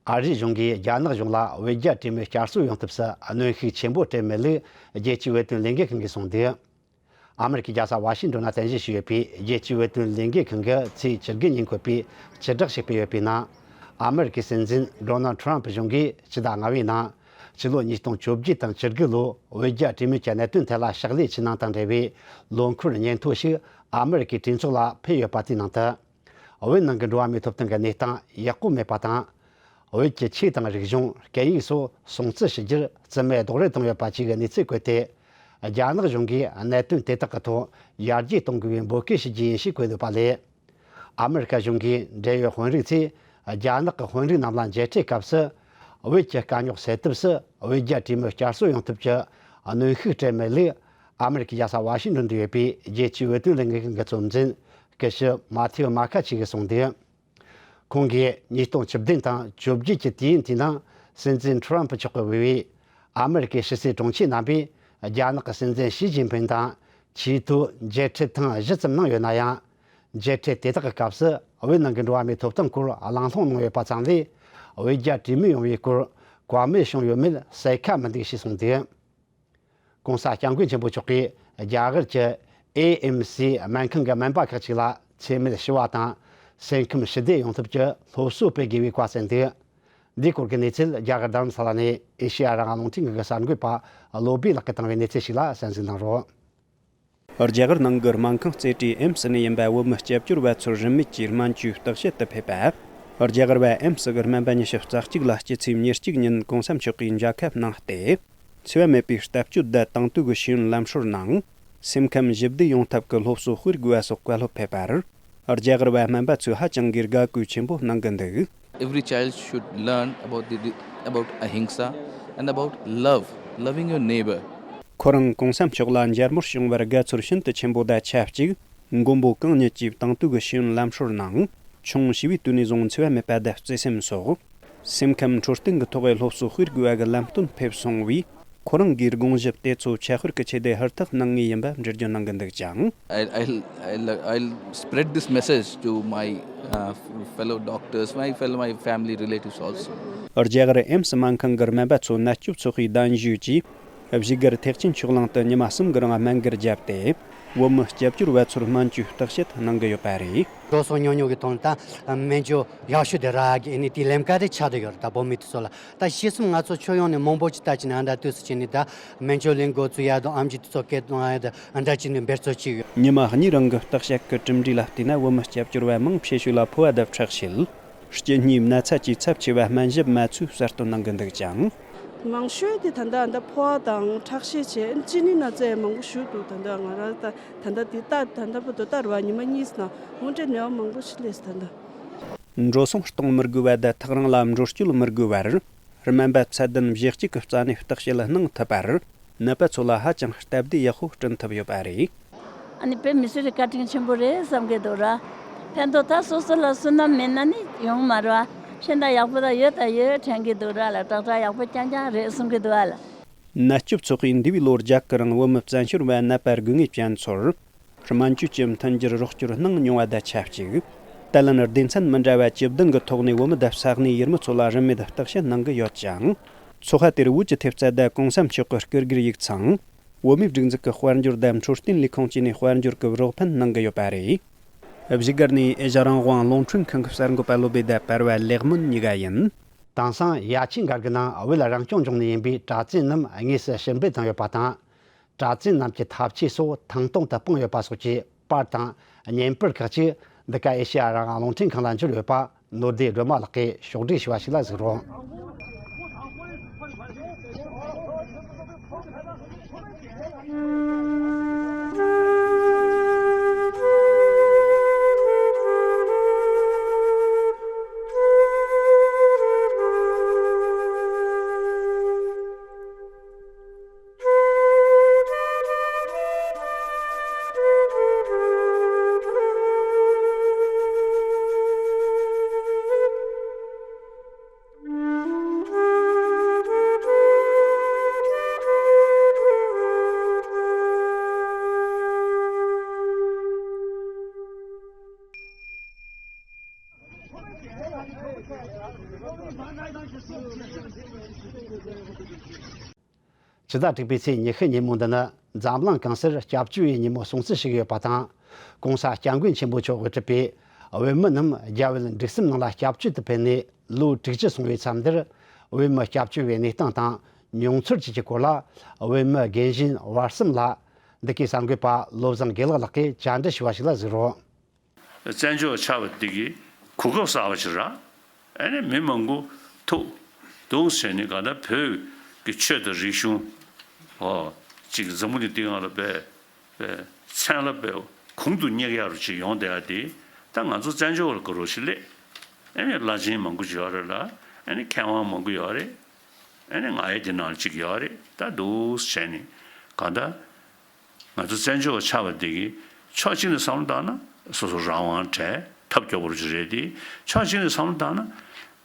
ཨ་རིའི་གཞུང་གིས་རྒྱ་ནག་གཞུང་ལ་བོད་རྒྱ་གྲོས་མོལ་བསྐྱར་གསོ་ཡོང་ཐབས་སུ་གནོན་ཤུགས་ཆེན་པོ་སྤྲད་མེད་ལུགས་རྒྱལ་སྤྱིའི་བོད་དོན་ལས་འགུལ་ཁང་གིས་གསུངས་འདུག་ཨ་མེ་རི་ཁའི་རྒྱལ་ས་ཝ་ཤིང་ཏོན་ན་རྟེན་གཞི་བྱས་ཡོད་པའི་རྒྱལ་སྤྱིའི་བོད་དོན་ལས་འགུལ་ཁང་གིས་ཚེས་བཅུ་དགུ་ཉིན་འཁོད་པའི་སྤྱི་བསྒྲགས་ཤིག་སྤེལ་ཡོད་པའི་ནང་། ཨ་མེ་རི་ཁའི་སྲིད་འཛིན་ཌོ་ནལ་ཌི་ཊརམ་ཕི་གཞུང་གིས་ཕྱི་ཟླ་ལྔ་པའི་ནང་། ཕྱི་ལོ་ཉིས་སྟོང་བཅོ་བརྒྱད་དང་བཅུ་དགུ་ལོ་བོད་རྒྱ་གྲོས་མོལ་གྱི་གནད་དོན་ཐད་ལ་ཕྱག་ལས་བྱས་གནང་དང་འབྲེལ་བའི་ལོ་འཁོར་སྙན་ཐོ་ཞིག་ཨ་མེ་རི་ཁའི་གྲོས་ཚོགས་ལ་ཕུལ་ཡོད་པ་དེའི་ནང་དུ། བོད་ནང་གི་འགྲོ་བ་མིའི་ཐོབ་ཐང་གི་གནས་སྟངས་ཡག་པོ་མེད་པ་དང་། བོད་ཀྱི་ཆོས་དང་རིག་གཞུང་། སྐད་ཡིག་སོགས་སྲུང་བརྩི་ཞུ་རྒྱུར་བརྩི་མེད་རྡོག་རོལ་བཏང་ཡོད་པ་བཅས་ཀྱི་གནས་ཚུལ་བཀོད་དེ། རྒྱ་ནག་གཞུང་གིས་གནད་དོན་དེ་དག་གི་ཐོག་ཡར་རྒྱས་གཏོང་དགོས་པའི་འབོད་སྐུལ་ཞུ་རྒྱུ་ཡིན་ཞེས་བཀོད་ཡོད་པ་ལས། ཨ་མེ་རི་ཁ་གཞུང་གིས་འབྲེལ་ཡོད་དཔོན་རིགས་ཚོས་རྒྱ་ནག་གི་དཔོན་རིགས་རྣམས་ལ་མཇལ་འཕྲད་སྐབས་སུ། བོད་ཀྱི་དཀའ་རྙོག་སེལ་ཐབས་སུ་བོད་རྒྱ་གྲོས་མོལ་བསྐྱར་གསོ་ཡོང་ཐབས་ཀྱི་གནོན་ཤུགས་སྤྲད་མེད་ལུགས། ཨ་མེ་རི་ཁའི་རྒྱལ་ས་ཝ་ཤིང་ཏོན་དུ་ཡོད་པའི་རྒྱལ་སྤྱིའི་བོད་དོན་ལས་འགུལ་ཁང་གི་གཙོ་འཛིན་སྐུ་ཞབས་མ་ཐེའུ་མ་ཁ་ཆི་གིས་གསུངས་འདུག་ཁོང་གིས་ཉིས་སྟོང་བཅུ་བདུན་དང་བཅོ་བརྒྱད་ཀྱི་དུས་ཡུན་དེའི་ནང་སྲིད་འཛིན་ཁྲོམ་ཕུ་མཆོག་གིས་འོས་པའི་ཨ་མེ་རི་ཀའི་ཕྱི་སྲིད་དྲུང་ཆེ་རྣམ་པས་རྒྱ་ནག་གི་སྲིད་འཛིན་ཞི་ཅིན་ཕིང་དང་ཆེས་མཐོའི་མཇལ་འཕྲད་ཐེངས་བཞི་ཙམ་གནང་ཡོད་ན་ཡང་། མཇལ་འཕྲད་དེ་དག་གི་སྐབས་སུ་བོད་ནང་གི་འགྲོ་བ་མིའི་ཐོབ་ཐང་སྐོར་གླེང་སློང་གནང་ཡོད་པ་ཙམ་ལས། བོད་རྒྱ་གྲོས་མོལ་ཡོང་བའི་སྐོར་བཀའ་མོལ་བྱུང་ཡོད་མེད་གསལ་ཁ་མི་འདུག་ཞེས་གསུངས་འདུག ྋགོང་ས་ྋསྐྱབས་མགོན་ཆེན་པོ་མཆོག་གིས་རྒྱ་གར་གྱི་ཨེ་ཨེམ་སི་སྨན་ཁང་གི་སྨན་པ་ཁག་ཅིག་ལ་འཚེ་མེད་ཞི་བ་དང་སེམས་ཁམས་ཞི་བདེ་ཡོང་ཐབས་ཀྱི་སློབ་གསོ་སྤེལ་དགོས་པའི་བཀའ་གསུངས་འདུག་འདིའི་སྐོར་གྱི་གནས་ཚུལ་རྒྱ་གར་རྡ་རམ་ས་ལ་ནས་ཨེ་ཤེ་ཡ་རང་དབང་རླུང་འཕྲིན་ཁང་གི་གསར་འགོད་པ་བློ་བྷེ་ལགས་ཀྱིས་བཏང་བའི་གནས་ཚུལ་ཞིག་ལ་གསན་གཟིགས་གནང་རོགས། རྒྱ་གར་ནང་གི་སྨན་ཁང་རྩེ་གྲས་ཨེམ་སི་ནས་ཡིན་པ་བོད་མི་སྐྱབས་བཅོལ་བ་ཚོར་རིན་མེད་ཀྱིས་སྨན་བཅོས་བརྟག་དཔྱད་དུ་ཕེབས་པ། རྒྱ་གར་བ་ཨེམ་སི་གི་སྨན་པ་ཉི་ཤུ་རྩ་གཅིག་ལ་སྤྱི་ཚེས་ཉེར་གཅིག་ཉིན་གོང་ས་མཆོག་གིས་མཇལ་ཁ་གནང་སྟེ། འཚེ་བ་མེད་པའི་ལྟ་སྤྱོད་དང་དེང་དུས་ཀྱི་ཤེས་ཡོན་ལམ་སྲོལ་ནང་སེམས་ཁམས་ཞི་བདེ་ཡོང་ཐབས་ཀྱི་སློབ་གསོ་སྤེལ་དགོས་པ་སོགས་བཀའ་སློབ་ཕེབས་པར། རྒྱ་གར་བ་སྨན་པ་ཚོས་ཧ་ཅང་གི་དགའ་གུས་ཆེན་པོ་གནང་གི་འདུག Every child should learn about the, the about ahimsa and about love, loving your neighbor. ཁོ་རང་གོང་ས་མཆོག་ལ་མཇལ་མོལ་བྱུང་བར་དགའ་ཚོར་ཤིན་ཏུ་ཆེན་པོ་དང་ཆབས་ཅིག་མགོན་པོ་གང་ཉིད་ཀྱིས་དེང་དུས་ཀྱི་ཤེས་ཡོན་ལམ་སྲོལ་ནང་ཆུང་བྱིས་པའི་དུས་ནས་བཟུང་འཚེ་བ་མེད་པ་དང་བརྩེ་སེམས་སོགས་སེམས་ཁམས་འཕྲོད་བསྟེན་གྱི་ཐོག་ལ་སློབ་གསོ་སྤེལ་དགོས་པ་གི་ལམ་སྟོན་ཕེབས་སོང་བས། ཁོ་རང་གིས་དགོངས་ཞིབ་དེ་ཚོ་ཕྱག་དཔེ་གི་ཆེད་དུ་ཧུར་ཐག་གནང་ངེས་ཡིན་པ་འགྲེལ་བརྗོད་གནང་གི་འདུག་ཅིང་། I'll, I'll, I'll, I'll spread this message to my uh, fellow doctors, my fellow, my family relatives also. རྒྱ་གར་ཨེམ་སི་སྨན་ཁང་གི་སྨན་པ་ཚོ་ནད་སྐྱོབ་ཚོགས་པའི་གདན་ཞུས་ཀྱིས་བཞུགས་སྒར་ཐེག་ཆེན་ཆོས་གླིང་དུ་ཉི་མ་གསུམ་གྱི་རིང་སྨན་སྒར་བརྒྱབ་སྟེ། བོད་མི་སྐྱབས་བཅོལ་བ་ཚོར་སྨན་བཅོས་བརྟག་དཔྱད་གནང་གི་ཡོད་པ་རེད། འགྲོ་སོང་ཉུང་ཉུང་གི་ཐོག་ནས་ད་སྨན་བཅོས་ཡག་ཤོས་དེ་རག་གི་ཨ་ནི་དེའི་ལམ་ཁ་དེ་ཆགས་བསྡད་ཡོད་རེད། ད་བོད་མི་དེ་ཚོ་ལ་ད་ཕྱི་སེམས་ང་ཚོ་ཁྱོན་ཡོངས་ནས་མང་པོ་ཅིག་ད་ཅི་ནས་ཨ་འདྲ་དུས་སུ་ཅི་ནས་ད་སྨན་བཅོས་ལེན་འགོ་བཙུགས་ཡ་དང་ཨེམ་ཆི་དེ་ཚོ་སྐད་གཏོང་ཡ་ད་ཨ་འདྲ་ཅི་ནས་འབད་རྩོལ་བྱས་ཡོད། ཉི་མ་གཉིས་རིང་གི་བརྟག་དཔྱད་ཀྱི་གྲུབ་འབྲས་ལ་བལྟས་ན། བོད་མི་སྐྱབས་བཅོལ་བ་མང་ཆེ་ཤོས་ལ་ཕོ་བ་དང་ཁྲག་ཤེད། སྐྱེ་གཉིས་ན་ཚ་བཅས་ཚབས་ཆེ་བ་སྨན་ཞབས་མ་ཚོས་གསལ་སྟོན་གནང་གི་འདུག་ཅིང་། མང་ཤོས་དེ་ད་ལྟ་ད་ཕོ་བ་དང་ཁྲག་ཤེད་བྱས་གཅིན་སྙི་ན་ཚ་མང་པོ་ཞིག་འདུག་ད་ལྟ་ང་རང་ད་ད་ལྟ་དེ་ལྟ་ད་ལྟ་བར་དུ་ལྟ་བར་ཉི་མ་གཉིས་ནང་དངོས་འབྲེལ་ནད་པ་མང་པོ་ཞིག་སླེབས་ད་ལྟ། འགྲོ་སོང་གཏོང་མི་དགོས་པ་དང་ཐག་རིང་ལ་འགྲོ་སྐྱོད་མི་དགོས་པར། སྨན་པ་ཚད་ལྡན་བཞི་གཅིག་གི་རྩ་ནས་བརྟག་དཔྱད་གནང་ཐུབ་པར། ནད་པ་ཚོ་ལ་ཧ་ཅང་སྟབས་བདེ་ཡག་པོ་བསྐྲུན་ཐུབ་ཡོད་པ་རེད། ཨ་ནི་དཔེ་མི་སྲིད་བཀའ་དྲིན་ཆེན་པོ་རེད་བསམ་གྱི་འདུག་ར། ཕན་ཐོགས་ད་སོ་སོ་ལ་བསོད་ནམས་མེད་ན་ནི་ཡོང་མ་རེད་བ། ཤིན་ཏུ་ཡག་པོ་ད་ཡོད་ད་ཡོད་དྲན་གྱི་འདུག་ར་ལ། ཏག་ཏག་ཡག་པོ་རྐྱང་རྐྱང་རེད་གསུང་གི་འདུག་ཨ་ལ། ནད་སྐྱོབ་ཚོགས་པས་འདས་པའི་ལོ་བརྒྱད་ཀྱི་རིང་བོད་མི་བཙན་བྱོལ་བ་ནད་པ་དགུ་ངེས་ཅན་ཚོར་སྨན་བཅོས་ཀྱི་མཐུན་འགྱུར་རོགས་སྐྱོར་གནང་མྱོང་བ་དང་ཆབས་ཅིག་དེ་ལན་སྡེ་ཚན་མི་འདྲ་བ་བཅུ་བདུན་གྱི་ཐོག་ནས་བོད་མི་དང་ས་གནས་ཡུལ་མི་ཚོ་ལ་རིན་མེད་བརྟག་དཔྱད་གནང་གི་ཡོད་ཅིང་། ཚོགས་པ་དེར་བོད་ཀྱི་ཐེབས་རྩ་དང་གོང་ས་མཆོག་གི་སྐུ་སྒེར་ཡིག་ཚང་། བོད་མིའི་སྒྲིག་འཛུགས་ཀྱི་དཔལ་འབྱོར་དང་འཕྲོད་བསྟེན་ལས་ཁུངས་བཅས་ནས་དཔལ་འབྱོར་གྱི་རོགས་ཕན་གནང་གི་ཡོད་པ་རེད། བཞུགས་སྒར་ནས་ཨེ་ཤ་ཡ་རང་དབང་རླུང་འཕྲིན་ཁང་གི་གསར་འགོད་པ་བློ་བྷེ་དང་པར་བ་ལེགས་སྨོན་གཉིས་ཀ་ཡིན། དེང་སང་ཡ་ཆེན་སྒར་གྱི་ནང་བོད་ལ་རང་སྐྱོང་ལྗོངས་ནས་ཡིན་པའི་གྲྭ་བཙུན་རྣམས་དངོས་སུ་ཞུ་འབུལ་བཏང་ཡོད་པ་དང་། གྲྭ་བཙུན་རྣམས་ཀྱི་ཐབས་ཇུས་སོགས་ཐེངས་སྟོང་དུ་སྤུངས་ཡོད་པ་སོགས་ཀྱི་པར་དང་བརྙན་པར་ཁག་ཅིག་འདི་ག་ཨེ་ཤེ་ཡ་རང་དབང་རླུང་འཕྲིན་ཁང་ལ་འབྱོར་ཡོད་པ། ནོར་བདེ་སྒྲོལ་མ་ལགས་ཀྱིས་ཕྱོགས་སྒྲིག་ཞུས་པ་ཞིག་ལ་གཟིགས་རོགས། ཕྱི་ཟླ་དྲུག་པའི་ཚེས་ཉི་ཤུ་ཉིན་མོ་འདི་ནི་འཛམ་གླིང་གང་སར་སྐྱབས་བཅོལ་བའི་ཉིན་མོ་སྲུང་བརྩི་ཞུས་ཡོད་པ་དང་། ྋགོང་ས་ྋསྐྱབས་མགོན་ཆེན་པོ་མཆོག་གིས་གྲུབ་པའི་བོད་མི་རྣམས་རྒྱ་བོད་འབྲུག་གསུམ་ནང་ལ་སྐྱབས་བཅོལ་དུ་ཕེབས་ནས་ལོ་དྲུག་ཅུ་སོང་བའི་མཚམས་འདིར། བོད་མི་སྐྱབས་བཅོལ་བའི་གནས་སྟངས་དང་མྱོང་ཚོར་བཅས་ཀྱི་སྐོར་ལ། བོད་མི་རྒན་གཞོན་བར་གསུམ་ལ་འདི་གའི་གསར་འགོད་པ་བློ་བཟང་དགེ་ལེགས་ལགས་ཀྱིས་བཅར་འདྲི་ཞུས་པ་ཞིག་ལ་གཟིགས་རོགས། བཙན་བྱོལ་བ་ཆགས་པ་འདི་གི་གོ་སྐབས་གསར་པ་ཞིག་རག་ཨ་ནི་མི་མང་པོ་ཐུག་འདུག་བྱས་ནས་གང་ལྟར་བོད་ཀྱི་ཆོས་དང་རིག་གཞུང་ཨོ་ཅིག་འཛམ་བུ་གླིང་འདི་སྒང་ལ་དཔེ་དཔེ་མཚན་ལ་དཔེ་གོང་དུ་སྙེག་ཡག་རུ་ཅིག་ཡོང་བསྡད་ཡ་དེ་ད་ང་ཚོ་བཙན་བྱོལ་བ་ལ་དགའ་རོགས་ཤིག་སླེབས། ཨ་ནི་བླ་ཆེན་མང་པོ་ཅིག་ཡོད་རེད་ལ། ཨ་ནི་མཁས་དབང་མང་པོ་ཡོད་རེད། ཨ་ནི་ང་ཡི་དེ་ནང་ཅིག་ཡོད་རེད། ད་འདུག་བྱས་ནས་གང་ལྟར། ང་ཚོ་བཙན་བྱོལ་བ་ཆགས་པ་འདི་གི་ཕྱོགས་གཅིག་ནས་བསམ་བློ་བཏང་ན་སོ་སོ་རང་དབང་བྲལ། ཐབས་སྐྱོ་པོ་ཅིག་རེད་དེ། ཕྱོགས་གཅིག་ནས་བསམ་བློ་བཏང་ན་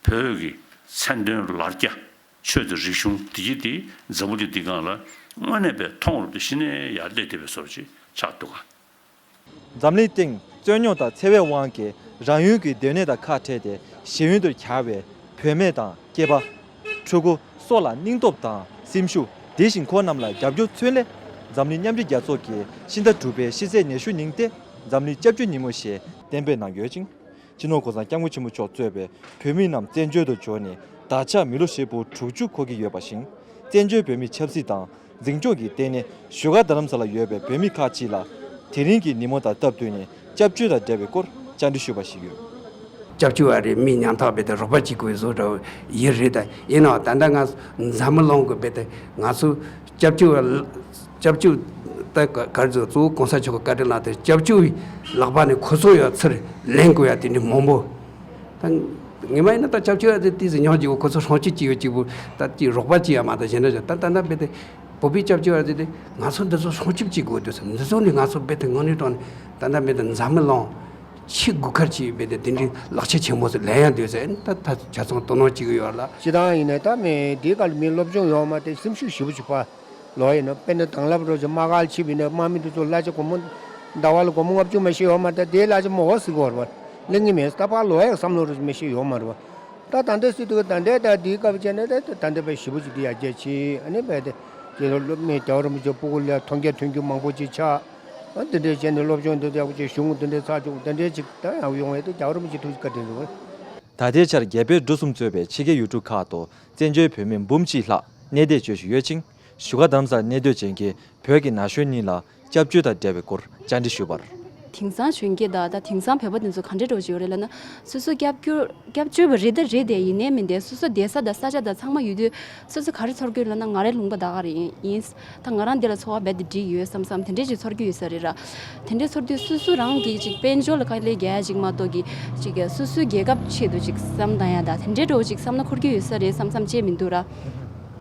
བོད་ཀྱི་མཚན་དོན་ལར་རྒྱ་ཆོས་དང་རིག་གཞུང་འདི་གི་དེ་འཛམ་བུ་གླིང་འདི་སྒང་ལ་དངོས་གནས་པའི་མཐོང་རུང་དེ་གཞི་ནས་ཡར་སླེབས་བསྡད་པའི་བཟོ་འདྲ་ཅིག་ཆགས་འདུག་ག། འཛམ་གླིང་སྟེང་རྩོད་རྙོག་དང་འཚེ་བའི་དབང་གིས་རང་ཡུལ་གྱི་སྡོད་གནས་དང་ཁ་བྲལ་ཏེ་གཞན་ཡུལ་དུ་གྱར་བའི་བུད་མེད་དང་སྐྱེས་པ། ཕྲུ་གུ་སོགས་ལ་སྙིང་སྟོབས་དང་སེམས་ཤུགས། དེ་བཞིན་ཁོང་རྣམས་ལ་རྒྱབ་སྐྱོར་མཚོན་སླད། འཛམ་གླིང་མཉམ་འབྲེལ་རྒྱལ་ཚོགས་ཀྱིས་ཕྱི་ཟླ་དྲུག་པའི་ཕྱི་ཚེས་ཉི་ཤུ་ཉིན་ཏེ་འཛམ་གླིང་སྐྱབས་བཅོལ་ཉིན་མོ་ཞེས་གཏན་འབེབས་གནང་ཡོད་ཅིང་། སྤྱི་ནོར་གོང་ས་སྐྱབས་མགོན་ཆེན་པོ་མཆོག་གཙོས་པའི་བོད་མི་རྣམས་བཙན་བྱོལ་དུ་འབྱོར་ནས་ད་ཆ་མི་ལོ་ཧྲིལ་པོ་དྲུག་ཅུ་འཁོར་གྱི་ཡོད་པ་བཞིན། བཙན་བྱོལ་བོད་མིའི་ཆབ་སྲིད་དང་འཛིན་སྐྱོང་གི་ལྟེ་གནས་བཞུགས་སྒར་རྡ་རམ་ས་ལར་ཡོད་པའི་བོད་མི་ཁག་ཅིག་ལ་དེ་རིང་གི་ཉིན་མོ་དང་སྟབས་བསྟུན་ནས་སྐྱབས་བཅོལ་དང་འབྲེལ་བའི་སྐོར་བཅར་འདྲི་ཞུས་པ་ཞིག་ཡོད། སྐྱབས་བཅོལ་བ་རེད། མི་ཉམ་ཐག་རྦད་དེ་རོགས་པ་བྱེད་དགོས་བཟོ་འདྲ་ཡིན་རེད། ད་ཡིན་ནའང་ད་ལྟ་ང་འཛམ་བུ་གླིང་གི་རྦད་དེ་ང་ཚོ་སྐྱབས་བཅོལ་བ། སྐྱབས་བཅོལ་ད་ག་ག་རེ་ཟེར། གཙོ་བོ་གོང་ས་མཆོག་གི་བཀའ་དྲིན་ལ་དེ་སྐྱབས་བཅོལ་བའི་ལག་པ་ནས་ཁོ་ཚོ་ཡང་ཚུར་ལེན་དགོས་ཡ་དེ་འདྲ་མང་པོ། ད་ངེས་མ་ཡིན་ན་ད་སྐྱབས་བཅོལ་བ་དེ་ཏོག་ཙམ་ཉོག་ཅིག་ཁོ་ཚོ་སྲུང་སྐྱོབ་ཅིག་ཡོད་ཅིག་པུ་ད་ཅིག་རོགས་པ་ཅིག་ཡ་མ་གཏོགས་གཞན་འདྲ་ཅིག་ད་ད་ལྟ་རྦད་དེ་བོད་པའི་སྐྱབས་བཅོལ་བ་དེ་དེ་ང་ཚོ་འདི་ཚོ་སྲུང་སྐྱོབ་ཅིག་དགོས་འདུག་ཟེར། འདི་ཚོ་ནི་ང་ཚོ་རྦད་དེ་དངོས་གནས་དྲང་ནས་ད་ལྟ་རྦད་དེ་འཛམ་བུ་གླིང་ཆེས་དགོས་མཁར་ཅིག་རྦད་དེ་དེ་འདྲའི་ལག་ཆ་ཆེན་པོ་ཟེར་ལེན་ཡ་འདུག་ཟེར། ད་ད་ཆ་ཚང་དོ་སྣང་བྱེད་ཀྱི་ཡོད་ལ། སྤྱིར་བཏང་ཡིན་ནའི་ད་མི་འདིའི་སྒང་ལ་མི་སློབ་སྦྱོང་ཡོད་མ་རེད། སེམས་ཤུགས་ཞེ་པོ་ཅིག་སྤར། ལོ་ཡིན་ན་དཔེར་ན་དང་བླངས་རོགས་ཀྱི་དམག་སྒར་ལ་ཕྱིན་པ་ཡིན་ན་དམག་མི་འདི་ཚོ་གླ་ཆ་སྒོར་མོ་ཟླ་བ་ལ་སྒོར་མོ་ལྔ་བཅུ་མ་ཤེས་ཡོད་མ་རེད། དེའི་གླ་ཆ་མང་བ་ཟིག་གོ་རེད་པ། གླེང་གི་མེད། ད་ཕར་ལོ་ཡག་བསམ་བློ་རོགས་ཀྱི་མི་ཤེས་ཡོད་མ་རེད་པ། ད་ད་ལྟའི་སྲིད་དུ་ད་ལྟའི་ད་དེའི་སྐབས་བྱས་ནས་ད་ད་ལྟའི་བས་ཞེ་པོ་ཅིག་དེ་ཡར་རྒྱས་ཕྱིན། ཨ་ནི་བས་དེ་རྗེ་སློབ་མའི་རྒྱལ་བ་རིན་པོ་ཆེ་སྤུ་གུ་ལ་ཐོན་རྒྱ་ཐོན་རྒྱུ་མང་པོ་ཅིག་ཆགས། ཨ་འདི་འདྲའི་བྱས་ནས་སློབ་སྦྱོང་འདི་འདྲ་ཡག་པོ་ཅིག་གཞུང་འདི་འདྲའི་ཚགས་ཆུང་འདི་འདྲའི་ཅིག་ད་ཡག་ཡོང་བས་དེ་རྒྱལ་བ་རིན་པོ་ཆེ་ཐུགས་རྗེ་བཀའ་དྲིན་རེད་པ། ད་ལྟའི་ཆར་རྒྱལ་པོའི་འབྲུ་གསུམ་གཙོས་པའི་ཕྱི་རྒྱལ་ཡུལ་གྲུ་ཁག་ཏུ་བཙན་བྱོལ་བོད་མི་འབུམ་གཅིག་ལྷག་གནས་སྡོད་བྱེད་བཞིན་ཡོད་ཅིང་། བཞུགས་སྒར་རྡ་རམ་ས་ལར་གནས་སྡོད་བྱེད་མཁན་བོད་ཀྱི་ན་གཞོན་གཉིས་ལ་སྐྱབས་བཅོལ་དང་འབྲེལ་བའི་སྐོར་བཅར་འདྲི་ཞུས་པར། དེང་སང་གཞོན་སྐྱེས་དང་ད་དེང་སང་བོད་པ་དེ་ཚོ་ག་འདྲས་འགྲོ་བཞིན་ཡོད་རེད་ལབ་ན། སོ་སོ་སྐྱབས་བཅོལ་སྐྱབས་བཅོལ་བ་རེད་ད་རེད་དེ་ཡིན་ནའི་མིན་ཏེ་སོ་སོ་བསྡད་ས་དང་ས་ཆ་དང་ཚང་མ་ཡོད་དུས་སོ་སོ་ག་རེ་ཚོར་གྱི་ཡོད་ལབ་ན། ང་རའི་ལུང་པ་ད་ག་རེ་ཡིན་ཡིན། ད་ང་རང་འདི་ལ་འཚོ་བ་རྦད་དེ་འགྲིག་ཡོད་བསམ་བསམ་དེ་འདྲས་ཅིག་ཚོར་གྱི་ཡོད་ས་རེད་ར། དེ་འདྲས་ཚོར་དུས་སོ་སོ་རང་གིས་ཅིག་དཔལ་འབྱོར་ལ་དཀའ་ལས་རྒྱག་ཡ་ཅིག་མ་གཏོགས་ཀྱི་ཅིག་སོ་སོའི་རྒྱལ་ཁབ་ཆེད་དུ་ཅིག་བསམ་བཏང་ཡ་ད་དེ་འདྲས་འགྲོ་ཅིག་བསམ་ན་འཁོར་གྱི་ཡོད་ས་རེད་བསམ་བསམ་བྱས་མི་འདུག་ར།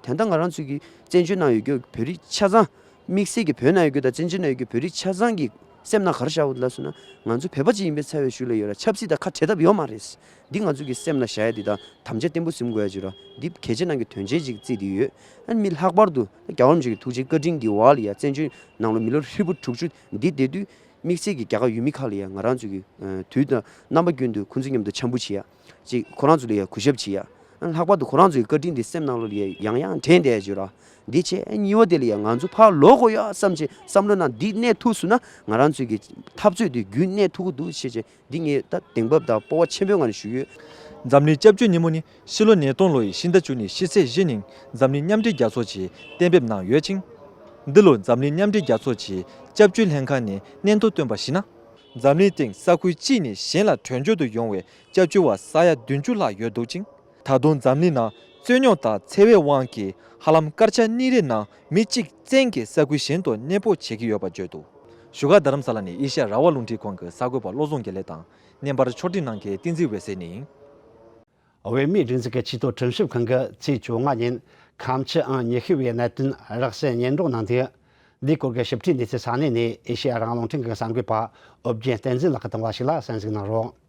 ད་ལྟ་ང་རང་ཚོ་གི་བཙན་བྱོལ་ནང་ཡོད་རྒྱུ་བོད་རིགས་ཆ་ཚང་། དམིགས་བསལ་གྱི་བོད་ནང་ཡོད་རྒྱུ་དང་བཙན་བྱོལ་ནང་ཡོད་རྒྱུ་བོད་རིགས་ཆ་ཚང་གི་སེམས་ནང་ག་རེ་བཞག་ཡོད་ལབ་སོང་ན། ང་ཚོ་བོད་པ་ཅིག་ཡིན་པའི་ཚ་བའི་ཤུགས་ལ་ཡོད་ར། ཆབ་སྲིད་དང་ཁ་བྲལ་ཐབས་ཡོད་མ་རེད། འདི་ང་ཚོ་གི་སེམས་ལ་བཞག་ཡ་འདི་དང་དམ་བཅའ་བརྟན་པོ་ཟིན་དགོས་ཡ་ཅིག་ར། འདི་གལ་ཆེ་ནང་གི་དོན་ཆེན་ཅིག་བརྩིས་ཏེ་ཡོད། ཨ་ནི་མི་ལྷག་པར་དུ་རྒྱལ་བ་རིན་པོ་ཆེ་གི་ཐུགས་རྗེ་བཀའ་དྲིན་གྱི་འོག་ལ་ཡ་བཙན་བྱོལ་ནང་ལོ་མི་ལོ་ཧྲིལ་པོ་དྲུག་ཅུ་འདི་བསྡད་དུས། དམིགས་བསལ་གྱི་རྒྱ་གར་ཡུལ་མི་ཁག་ལ་ཡང་ང་རང་ཚོ་གི་ཨ་དུས་དང་རྣམ་པ་ཀུན་ཏུ་ཁོང་ཚོ་མཉམ་དུ་འཆམ་པོ་བྱེད་ཡ། ཅིག་ཁོ་རང་ཚོ་ལ་ཡང་གུས་ཞབས་བྱེད་ཡ། ཨ་ལྷག་པར་དུ་ཁོ་རང་ཚོ་གི་བཀའ་དྲིན་དེ་སེམས་ནང་ལོགས་ལ་ཡང་ཡང་ཡང་དྲན་བསྡད་ཡ་ཅིག་ཡོད་ར། འདི་བྱས་ཨ་གཉིས་པ་དེ་ལ་ཡང་ང་ཚོ་ཕར་ལོག་དགོས་ཡ་བསམ་བྱས་བསམ་བློ་ནང་འདི་གནས་ཐུབ་སོང་ན་ང་རང་ཚོ་གི་འཐབ་རྩོད་དེ་རྒྱུན་གནས་ཐུབ་ཀྱི་འདུག་བྱས་བྱས་འདི་ངས་ད་གདེང་འབབ་དང་སྤོབས་པ་ཆེན་པོའི་ངང་ནས་ཞུ་གི་ཡོད། འཛམ་གླིང་སྐྱབས་བཅོལ་ཉིན་མོ་ནི་ཕྱི་ལོ་ཉིས་སྟོང་ལོ་ཡི་ཕྱི་ཟླ་བཅུ་གཉིས་ཕྱི་ཚེས་བཞི་ཉིན་འཛམ་གླིང་མཉམ་འབྲེལ་རྒྱལ་ཚོགས་ཀྱིས་གཏན་འབེབས་གནང་ཡོད་ཅིང་། འདི་ལོ་འཛམ་གླིང་མཉམ་འབྲེལ་རྒྱལ་ཚོགས་ཀྱི་སྐྱབས་བཅོལ་ལྷན་ཁང་ནས་སྙན་ཐོ་བཏོན་པར་གཞིགས་ན། འཛམ་གླིང་སྟེང་ས་ཁུལ་གཅིག་ནས་གཞན་ལ་བྲོས་བྱོལ་དུ་ཡོང་བའི་སྐྱབས་བཅོལ་བ་ས་ཡ་བདུན་ཅུ་ལྷག་ཡོད་འདུག་ཅིང་། ད་དུང་འཛམ་གླིང་ནང་རྩོད་རྙོག་དང་འཚེ་བའི་དབང་གིས་ཧ་ལམ་སྐར་ཆ་གཉིས་རེའི་ནང་མི་གཅིག་བཙན་གྱིས་ས་ཁུལ་གཞན་དུ་གནས་སྤོ་བྱེད་ཀྱི་ཡོད་པ་བརྗོད་འདུག་བཞུགས་སྒར་རྡ་རམ་ས་ལ་ནས་ཨེ་ཤེ་ཡ་རང་དབང་རླུང་འཕྲིན་ཁང་གི་གསར་འགོད་པ་བློ་བཟང་དགེ་ལེགས་དང་། བརྙན་པར་ཕྱོགས་སྒྲིག་གནང་མཁན་བསྟན་འཛིན་འོད་ཟེར་ནས་ཡིན། བོད་མིའི་སྒྲིག་འཛུགས་ཀྱི་ཆེས་མཐོའི་ཁྲིམས་ཞིབ་ཁང་གིས་ཚེས་བཅོ་ལྔ་ཉིན་ཁམས་ཆུ་ཨང་ཉི་ཤུ་བའི་གནད་དོན་རགས་ཟིན་སྙན་སྒྲོན་གནང་དུས། འདིའི་སྐོར་གྱི་ཞིབ་ཕྲའི་གནས་ཚུལ་ས་གནས་ནས་ཨེ་ཤེ་ཡ་རང་དབང་རླུང་འཕྲིན་གྱི་གསར་འགོད་པ་ཨོ་རྒྱན་བསྟན་འཛིན་ལགས་ཀྱིས་བཏང་བ་ཞིག་ལ་གསན་གཟིགས་གནང་རོགས།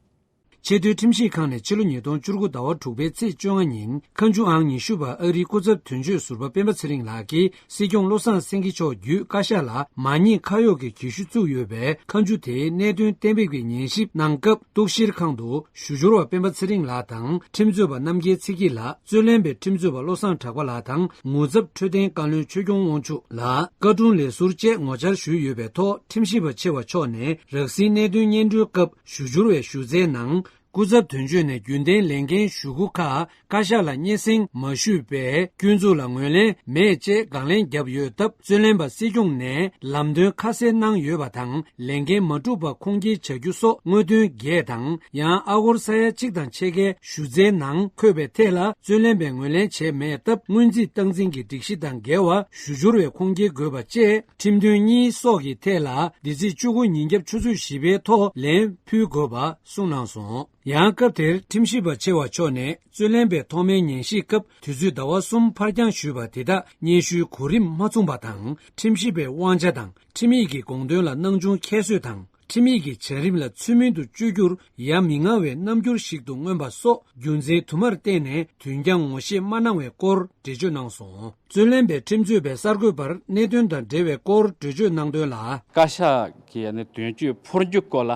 ཆེས་མཐོའི་ཁྲིམས་ཞིབ་ཁང་ནས་ཕྱི་ལོ་ཉིས་སྟོང་བཅུ་དགུ་ཟླ་བ་དྲུག་པའི་ཚེས་བཅོ་ལྔ་ཉིན་ཁ་མཆུ་ཨང་ཉི་ཤུ་པ་ཨ་རིའི་སྐུ་ཚབ་དོན་གཅོད་ཟུར་པ་སྤེན་པ་ཚེ་རིང་ལགས་ཀྱིས་སྲིད་སྐྱོང་བློ་བཟང་སེང་གེ་མཆོག་བརྒྱུད་བཀའ་ཤག་ལ་མ་ཉེས་ཁ་གཡོགས་ཀྱི་གྱོད་གཞི་བཙུགས་ཡོད་པའི་ཁ་མཆུ་དེའི་གནད་དོན་གཏན་འབེབས་ཀྱི་ཉན་ཞིབ་གནང་སྐབས། གཏུག་བཤེར་ཁང་དུ་ཞུ་སྦྱོར་བ་སྤེན་པ་ཚེ་རིང་ལགས་དང་ཁྲིམས་རྩོད་པ་རྣམ་རྒྱལ་ཚེ་སྐྱིད་ལགས། རྩོད་ལེན་པའི་ཁྲིམས་རྩོད་པ་བློ་བཟང་གྲགས་པ་ལགས་དང་ངོ་ཚབ་འཕྲོད་བསྟེན་བཀའ་བློན་ཆོས་སྐྱོང་དབང་ཕྱུག་ལགས། བཀའ་དྲུང་ལས་ཟུར་བཅས་ངོ་བཅར་ཞུས་ཡོད་པའི་ཐོག་ཁྲིམས་ཞིབ་པ་ཆེ་བ་མཆོག་ནས་རགས་ཟིན་གནད་དོན་སྙན་སྒྲོན་སྐབས་ཞུ་སྦྱོར་བའི་ཞུ་ཚན་ནང་། སྐུ་ཚབ་དོན་གཅོད་ནས་རྒྱུན་ལྡན་ལས་འགན་ཞུ་སྒོ་ཁག་བཀའ་ཤག་ལ་སྙན་སེང་མ་ཞུས་པའི་སྐྱོན་འཛུགས་ལ་ངོས་ལེན་མེད་ཅེས་དགག་ལན་བརྒྱབ་ཡོད་སྟབས། རྩོད་ལེན་པ་སྲིད་སྐྱོང་ནས་ལམ་སྟོན་ཁ་གསལ་གནང་ཡོད་པ་དང་། ལས་འགན་མ་བསྒྲུབས་པ་ཁུངས་སྐྱེལ་བྱ་རྒྱུ་སོགས་དངོས་དོན་བརྒྱད་དང་། ཡང་ཨ་སྒོར་ས་ཡ་གཅིག་དང་ཕྱེད་ཀའི་ཞུ་ཚན་ནང་འཁོད་པའི་ཐད་ལ་རྩོད་ལེན་པས་ངོས་ལེན་བྱས་མེད་སྟབས། སྔོན་རྩིས་སྟངས་འཛིན་གྱི་སྒྲིག་གཞི་དང་འགལ་བར་ཞུ་སྦྱོར་བས་ཁུངས་སྐྱེལ་དགོས་པ་བཅས་ཁྲིམས་དོན་གཉིས་སོགས་ཀྱི་ཐད་ལ་འདི་ཚེས་བཅུ་དགུ་ཉིན་རྒྱབ་ཆུ་ཚོད་བཞི་པའི་ཐོག་ལན་ཕུལ་དགོས་པ་གསུངས་གནང་སོང་། ཡང་སྐབས་དེར་ཁྲིམས་ཞིབ་པ་ཆེ་བ་མཆོག་ནས་རྩོད་ལེན་པའི་ཐོག་མའི་ཉན་ཞིབ་སྐབས་དུས་ཚོད་ཟླ་བ་གསུམ་ཕར་འགྱངས་ཞུས་པ་དེ་དག་སྙན་ཞུའི་གོ་རིམ་མ་མཚུངས་པ་དང་། ཁྲིམས་ཞིབ་པའི་དབང་ཆ་དང་ཁྲིམས་ཡིག་གི་དགོངས་དོན་ལ་སྣང་ཆུང་ཁྱད་གསོད་དང་ ཁྲིམས་ཡིག་གི་བྱ་རིམ་ལ་ཚུལ་མིན་དུ་བཅོས་བསྒྱུར་ཡ་མི་མངའ་བའི་རྣམ་འགྱུར་ཞིག་ཏུ་མངོན་པ་སོགས་རྒྱུ་མཚན་དུ་མར་བརྟེན་ནས་དོན་རྐྱང་ངོ་ཤེས་མ་གནང་བའི་སྐོར་འགྲེལ་བརྗོད་གནང་སོང་། རྩོད་ལེན་པས་ཁྲིམས་རྩོད་པའི་གསར་འགོད་པར་གནད་དོན་དང་འབྲེལ་བའི་སྐོར་འགྲེལ་བརྗོད་གནང་དོན་ལ། བཀའ་ཤག་གིས་ཨ་ནི་དོན་གཅོད་འཕོ་འགྱུར་སྐོར་ལ་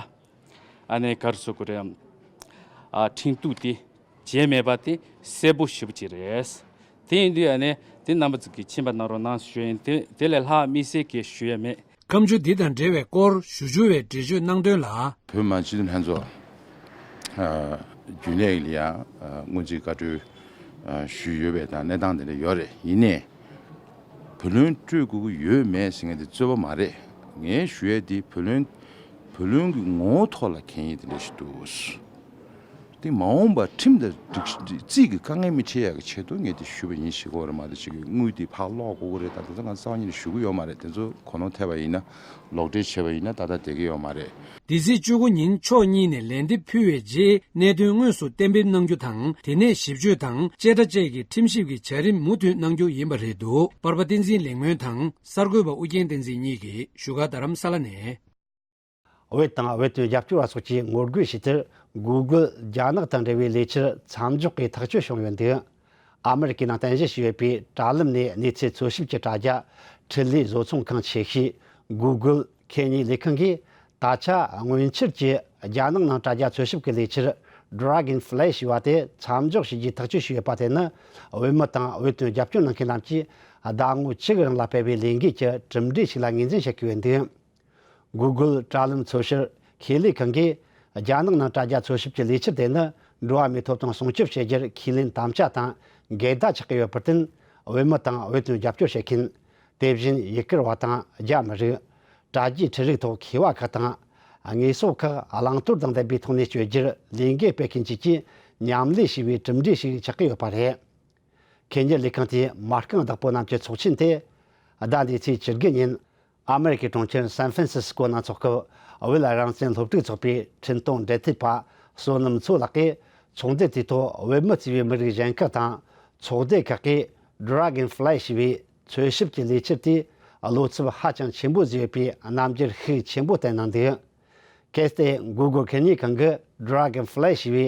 ཨ་ནི་ག་རེ་ཟེར་དགོས་རེད། ཨ་ཁྲིམས་གཏུག་དེ་བྱས་མེད་པ་དེ་གསལ་པོ་ཞེ་པོ་ཅིག་རེད། དེ་ཡིན་དུས་ཨ་ནི་དེ་རྣམ་པ་ཚོ་གིས་མཁྱེན་པ་གནང་རོགས་གནང་ཞུ་ཡིན། དེ་དེ་ལས་ལྷག་དམིགས་བསལ་གྱི་ཞུ་ཡ་མེད། ཁ་མཆུ་འདི་དང་འབྲེལ་བའི་སྐོར་ཞུ་རྒྱུ་བའི་འགྲེལ་བརྗོད་གནང་དོན་ལ། བོད་མི་སྤྱི་འཐུས་ལྷན་ཚོགས་ཨ་རྒྱུན་ལས་ལ་ཡང་ཨ་སྔོན་རྩིས་བཀའ་འཁྲོལ་ཨ་ཞུས་ཡོད་པའི་དང་གནས་སྟངས་དེ་འདྲ་ཡོད་རེད། ཡིན་ནའི་བུ་ལོན་སྤྲོད་དགོས་ཀྱི་ཡོད་མེད་ཟེར་མཁན་དེ་རྩོད་པ་མ་རེད། ངས་ཞུ་ཡས་དེ་བུ་ལོན་བུ་ལོན་གྱི་ངོ་བོ་ཐོག་ལ་གན་ཡིག་དེ་འདྲ་ཞིག་འདུག་དེ་མ་འོངས་པར་ཁྲིམས་དང་སྒྲིག་རྩིས་ཀྱི་དཀའ་ངལ་མི་འཕྲད་ཡག་གི་ཆེད་དུ་ངས་དེ་ཞུས་པ་ཡིན་ཞུ་གི་ཡོད་རེད་མ་གཏོགས་ཅིག་གི་དངུལ་དེ་ཕར་སློག་དགོས་ཀྱི་རེད། ད་ལྟ་ང་རྩ་བ་ཉིད་ནས་ཞུ་གི་ཡོད་མ་རེད། དེ་ཚོ་གོ་ནོར་ཐེབས་པ་ཡིན་ན་ལོག་འགྲེལ་བྱས་པ་ཡིན་ན་ད་ལྟ་བསྡད་ཀྱི་ཡོད་མ་རེད། འདི་ཚེས་བཅུ་དགུ་ཉིན་ཕྱོགས་གཉིས་ནས་ལན་འདེབས་ཕུལ་བའི་རྗེས་གནད་དོན་དངོས་སུ་གཏན་འབེབས་གནང་རྒྱུ་དང་དེ་ནས་ཞིབ་དཔྱོད་དང་བཅད་ཁྲ་བཅས་ཀྱི་ཁྲིམས་ཞིབ་ཀྱི་བྱ་རིམ་མུ་མཐུད་གནང་རྒྱུ་ཡིན་པ་རེད་འདུག་པར་པ་བསྟན་འཛིན་ལེགས་སྨོན་དང་གསར་འགོད་པ་ཨུ་རྒྱན་བསྟན་འཛིན་གཉིས་ཀྱིས་བཞུགས་སྒར་རྡ་རམ་ས་ལ་ནས། བོད་དང་བོད་དོན་རྒྱབ་སྐྱོར་བ་སོགས་ཀྱིས་ངོ་རྒོལ་བྱས་ཚུལ། གུ་གུལ་རྒྱ་ནག་དང་འབྲེལ་བའི་ལས་འཆར་མཚམས་འཇོག་གི་ཐག་གཅོད་བྱུང་ཡོད་འདུག་ཨ་མི་རི་ཀའི་ནང་རྟེན་གཞི་བྱས་ཡོད་པའི་དྲ་ལམ་ནས་གནས་ཚུལ་འཚོལ་ཞིབ་ཀྱི་དྲ་རྒྱ་འཕྲིན་ལས་བཟོ་ཚོང་ཁང་ཆེ་ཤོས་གུ་གུལ་ཁེ་ཉེ་ལས་ཁང་གིས། ད་ཆ་སྔོན་ཆད་ཀྱི་རྒྱ་ནག་ནང་དྲ་རྒྱ་འཚོལ་ཞིབ་ཀྱི་ལས་འཆར་Dragonfly ཞེས་པ་དེ་མཚམས་འཇོག་བྱེད་རྒྱུའི་ཐག་གཅོད་བྱས་ཡོད་པ་དེ་ནི། བོད་མི་དང་བོད་དོན་རྒྱབ་སྐྱོར་གནང་མཁན་རྣམས་ཀྱིས་ཟླ་ངོ་གཅིག་གི་རིང་ལ་སྤེལ་བའི་ལས་འགུལ་གྱི་གྲུབ་འབྲས་ཤིག་ལ་ངོས་འཛིན་བྱེད་ཀྱི་ཡོད་འདུག་གུ་གུལ་དྲ་ལམ་འཚོལ་ཞིབ་ཁེ་ལས་ཁང་གིས་རྒྱ་ནག་ནང་དྲ་རྒྱ་འཚོལ་ཞིབ་ཀྱི་ལས་འཆར་དེ་ནི་འགྲོ་བ་མིའི་ཐོབ་ཐང་སྲུང་སྐྱོབ་བྱེད་རྒྱུར་ཁས་ལེན་དམ་བཅའ་དང་འགལ་ཟླ་ཆགས་ཀྱི་ཡོད་པར་བརྟེན། བོད་མི་དང་བོད་དོན་རྒྱབ་སྐྱོར་བྱེད་མཁན། དེ་བཞིན་ཡུལ་སྐོར་བ་དང་རྒྱ་མི་རིགས། དྲ་རྒྱའི་འཕྲུལ་རིག་ཐོག་མཁས་པ་ཁག་དང་། དངོས་ཟོག་ཁག་བླང་དོར་དང་ལྡན་པའི་ཐོག་ནས་སྤྱོད་རྒྱུར་ལས་འགུལ་སྤེལ་མཁན་བཅས་ཀྱིས་མཉམ་ལས་བྱས་པའི་གྲུབ་འབྲས་ཤིག་ཆགས་ཀྱི་ཡོད་པ་རེད། ཁེ་ཉེ་ལས་ཁང་དེའི་མ་རྐང་བདག་པོ་རྣམས་ཀྱི་ཚོགས་ཆེན་དེ། ཟླ་འདིའི་ཚེས་བཅུ་དགུ་ཉིན། ཨ་མི་རི་ཀའི་གྲོང་ཁྱེར་སན་ཧྥན་སིས་ཀོ་ནང་འཚོགས་སྐབས། བོད་རང་བཙན་སློབ་ཕྲུག་ཚོགས་པའི་འཕྲིན་གཏོང་འབྲེལ་མཐུད་པ་བསོད་ནམས་མཚོ་ལགས་ཀྱིས། ཚོགས་འདུ་དེའི་ཐོག་བོད་མི་གཙོས་པའི་མི་རིགས་གཞན་ཁག་དང་། ཚོགས་སྡེ་ཁག་གིས། Dragonfly ཞེས་པའི་འཚོལ་ཞིབ་ཀྱི་ལས་འཆར་དེས་བློ་འཚབ་ཧ་ཅང་ཆེན་པོ་བཟོས་ཡོད་པའི་རྣམ་འགྱུར་ཤུགས་ཆེན་པོ་བསྟན་གནང་འདུག་གལ་ཏེ་གུ་གུལ་ཁེ་ཉེ་ཁང་གིས་Dragonfly ཞེས་པའི་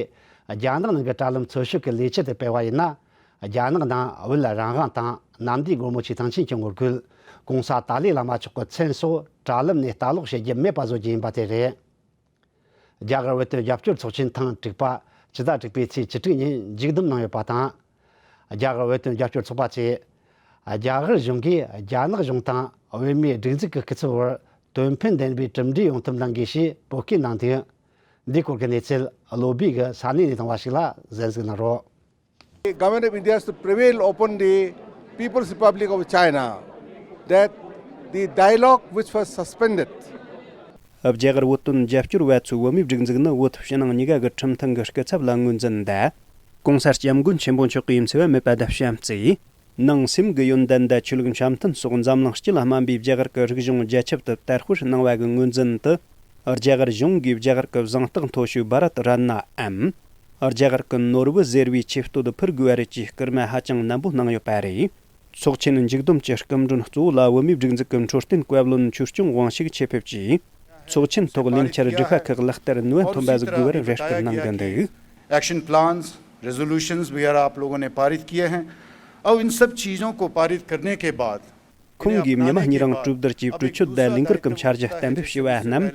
རྒྱ་ནག་ནང་གི་དྲ་ལམ་འཚོལ་ཞིབ་ཀྱི་ལས་འཆར་དེ་སྤེལ་བ་ཡིན་ན། རྒྱ་ནག་ནང་བོད་རང་དབང་དང་གནམ་བདེ་སྒོ་མོ་ཆེའི་ཐང་ཆེན་གྱི་ངོ་རྒོལ། ༸གོང་ས་ཏཱ་ལའི་བླ་མ་མཆོག་གི་མཚན་སོགས་དྲ་ལམ་ནས་ལྟ་ཀློག་བྱེད་རྒྱུ་མེད་པ་བཟོ་རྒྱུ་ཡིན་པ་དེ་རེད། རྒྱ་གར་བོད་དོན་རྒྱབ་སྐྱོར་ཚོགས་ཆེན་ཐེངས་དྲུག་པ་ཕྱི་ཟླ་དྲུག་པའི་ཚེས་བཅུ་དྲུག་ཉིན་མཇུག་བསྡོམས་གནང་ཡོད་པ་དང་། རྒྱ་གར་བོད་དོན་རྒྱབ་སྐྱོར་ཚོགས་པ་ཚོས། རྒྱ་གར་གཞུང་གིས་རྒྱ་ནག་གཞུང་དང་བོད་མིའི་སྒྲིག་འཛུགས་ཀྱི་སྐུ་ཚབ་བར་དོན་ཕན་ལྡན་པའི་གྲུབ་འབྲས་ཡོང་ཐབས་གནང་དགོས་ཞེས་འབོད་སྐུལ་གནང་འདུག་འདིའི་སྐོར་གྱི་གནས་ཚུལ་བློ་སྦིས་ཀྱིས་ས་གནས་ནས་བཏང་བ་ཞིག་ལ་གསན་གཟིགས་གནང་རོགས། Government of India is to prevail upon the People's Republic of China that the dialogue which was suspended རྒྱ་གར་བོད་དོན་རྒྱབ་སྐྱོར་བ་ཚོས་བོད་མིའི་སྒྲིག་འཛུགས་ནི་བོད་ཕྱི་ནང་གཉིས་ཀ་གི་ཁྲིམས་མཐུན་གྱི་སྐུ་ཚབ་ལ་ངོས་འཛིན་དང་། ༸གོང་ས་༸སྐྱབས་མགོན་ཆེན་པོ་མཆོག་གིས་འཚོ་བ་མེད་པ་དང་བྱམས་བརྩེ། ནང་སེམས་ཀྱི་ཡོན་ཏན་དང་ཆོས་ལུགས་འཆམ་མཐུན་སོགས་འཛམ་གླིང་སྤྱི་ལ་སྨན་པའི་རྒྱ་གར་གྱི་རིག་གཞུང་རྒྱ་ཁྱབ་ཏུ་དར་སྤེལ་གནང་བ་གི་ངོས་འཛིན་དུ། རྒྱ་གར་གཞུང་གིས་རྒྱ་གར་གྱི་གཟེངས་རྟགས་མཐོ་ཤོས་བྷ་རཏ་རཏ་ནའམ། རྒྱ་གར་གྱི་ནོར་བུ་ཟེར་བའི་ཆེ་བསྟོད་ཕུལ་དགོས་པ་རེད་ཅེས་སྐུལ་མ་ཧ་ཅང་ནན་པོ་གནང་ཡོད་པ་རེད། ཚོགས་ཆེན་མཇུག་བསྡོམས་ཀྱི་སྐུ་མགྲོན་གཙོ་བོ་ལ་བོད་མིའི་སྒྲིག་འཛུགས་ཀྱི་འཕྲོད་བསྟེན་བཀའ་བློན་ཆོས་སྐྱོང་དབང་ཕྱུག་ཆེད་ཕེབས་ཀྱིས། ཚོགས་ཆེན་ཐོག་ལས་འཆར་སྒྲུབ་པ་ཁག་ལག་བསྟར་ནུས་པ་ཐོན་པ་ཟིག་དགོས་པར་རེ་སྐུལ་གནང་གི་འདུག Action plans, resolutions वगैरह आप लोगों ने पारित किए हैं। अब इन सब चीज़ों को पारित करने के बाद ཁོང་གིས་ཉི་མ་གཉིས་རིང་གྲོས་བསྡུར་གྱིས་གྲོས་ཆོད་དང་ལས་འགུལ་གྱི་འཆར་གཞི་གཏན་འབེབས་བྱས་པ་རྣམས་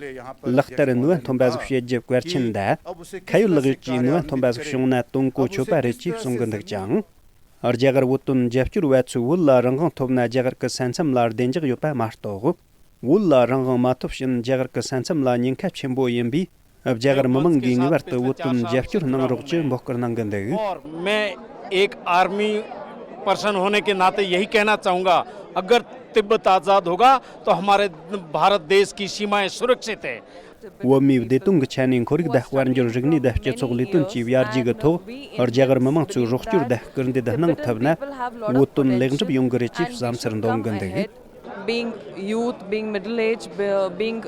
ལག་བསྟར་ནུས་པ་ཐོན་པ་ཟིག་བྱེད་རྒྱུ་གལ་ཆེན་དང་། ཁ་ཡོད་ལག་ཡོད་ཀྱིས་ནུས་པ་ཐོན་པ་ཟིག་བྱུང་ན་དོན་གོ་ཆོད་པ་རེད་ཅེས་གསུང་གི་འདུག་ཅིང་། རྒྱ་གར་བོད་དོན་རྒྱབ་སྐྱོར་བ་ཚོས་བོད་ལ་རང་དབང་ཐོབ་ན་རྒྱ་གར་གྱི་ས་མཚམས་ལ་བདེ་འཇགས་ཡོད་པ་མ་གཏོགས། བོད་ལ་རང་དབང་མ་ཐོབ་ཕྱིན་རྒྱ་གར་གྱི་ས་མཚམས་ལ་ཉེན་ཁ་ཆེན་པོ་ཡིན་པས། རྒྱ་གར་མི་མང་གིས་ངེས་པར་དུ་བོད་དོན་རྒྱབ་སྐྱོར་གནང་རོགས་ཀྱི་འབོད་སྐུལ་གནང་གི་འདུག मैं एक आर्मी पर्सन होने के नाते यही कहना चाहूँगा, अगर तिब्बत आज़ाद होगा तो हमारे भारत देश की सीमाएं सुरक्षित है। བོད་མིའི་བདེ་དོན་གྱི་ཆ་ནས་ཁོར་ཡུག་དང་དཔལ་འབྱོར་རིག་གནས་དང་སྤྱི་ཚོགས་ལས་དོན་བཅས་ཡར་རྒྱས་ཀྱི་ཐོག་རྒྱ་གར་མི་མང་ཚོས་རོགས་སྐྱོར་དང་སྐུལ་འདེད་གནང་ཐུབ་ན། བོད་དོན་ལེགས་འགྲུབ་ཡོང་གི་རེད་ཅེས་བསམ་ཚུལ་འདོན་གི་འདུག Being youth, being middle age, be- being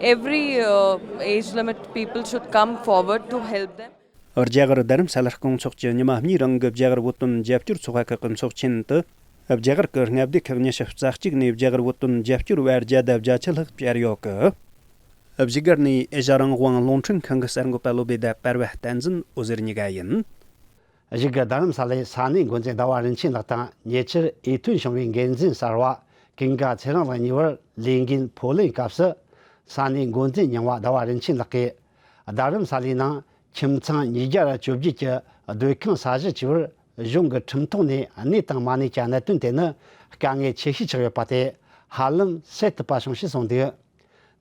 every uh, age limit, people should come forward to help them. རྒྱ་གར་རྡ་རམ་ས་ལར་སྐོང་ཚོགས་ཀྱི་ཉི་མ་གཉིས་རིང་གི་རྒྱ་གར་བོད་དོན་རྒྱབ་སྐྱོར་ཚོགས་པ་ཁག་གི་ཚོགས་ཆེན་དུ། རྒྱ་གར་གྱི་མངའ་སྡེ་ཁག་ཉི་ཤུ་རྩ་གཅིག་ནས་རྒྱ་གར་བོད་དོན་རྒྱབ་སྐྱོར་བ་བརྒྱ་དང་བརྒྱད་ཅུ་ལྷག་བཅར་ཡོད་གི། བཞུགས་སྒར་ནས་ཨེ་ཤ་རང་དབང་རླུང་འཕྲིན་ཁང་གི་གསར་འགོད་པ་བློ་བདེ་དང་བར་བ་བསྟན་འཛིན། འོད་ཟེར་གཉིས་ཀ་ཡིན། བཞུགས་སྒར་རྡ་རམ་ས་ལའི་ས་གནས་འགོ་འཛིན་ཟླ་བ་རིན་ཆེན་ལགས་དང་ཉེ་ཆར་འོས་ཐོན་བྱུང་བའི་འགན་འཛིན་གསར་བ་ཀུན་དགའ་ཚེ་རིང་ལགས་གཉིས་བར་ལས་འགན་ཕོག་ལེན་སྐབས་སུ། ས་གནས་འགོ་འཛིན་རྙིང་བ་ཟླ་བ་རིན་ཆེན་ལགས་ཀྱིས་རྡ་རམ་ས་ལའི་ནང་ཁྱིམ་ཚང་ཉིས་བརྒྱ་ར་བཅོ་བརྒྱད་ཀྱི་སྡོད་ཁང་ས་གཞི་བཅས་པར་གཞུང་གི་ཁྲིམས་ཐོག་ནས་གནས་དང་མ་གནས་ཀྱི་གནད་དོན་དེ་ནི་དཀའ་ངལ་ཆེ་ཤོས་ཆགས་ཡོད་པ་དེ་ཧ་ལམ་སེལ་ཐུབ་པ་བྱུང་ཞེས་གསུངས་འདུག།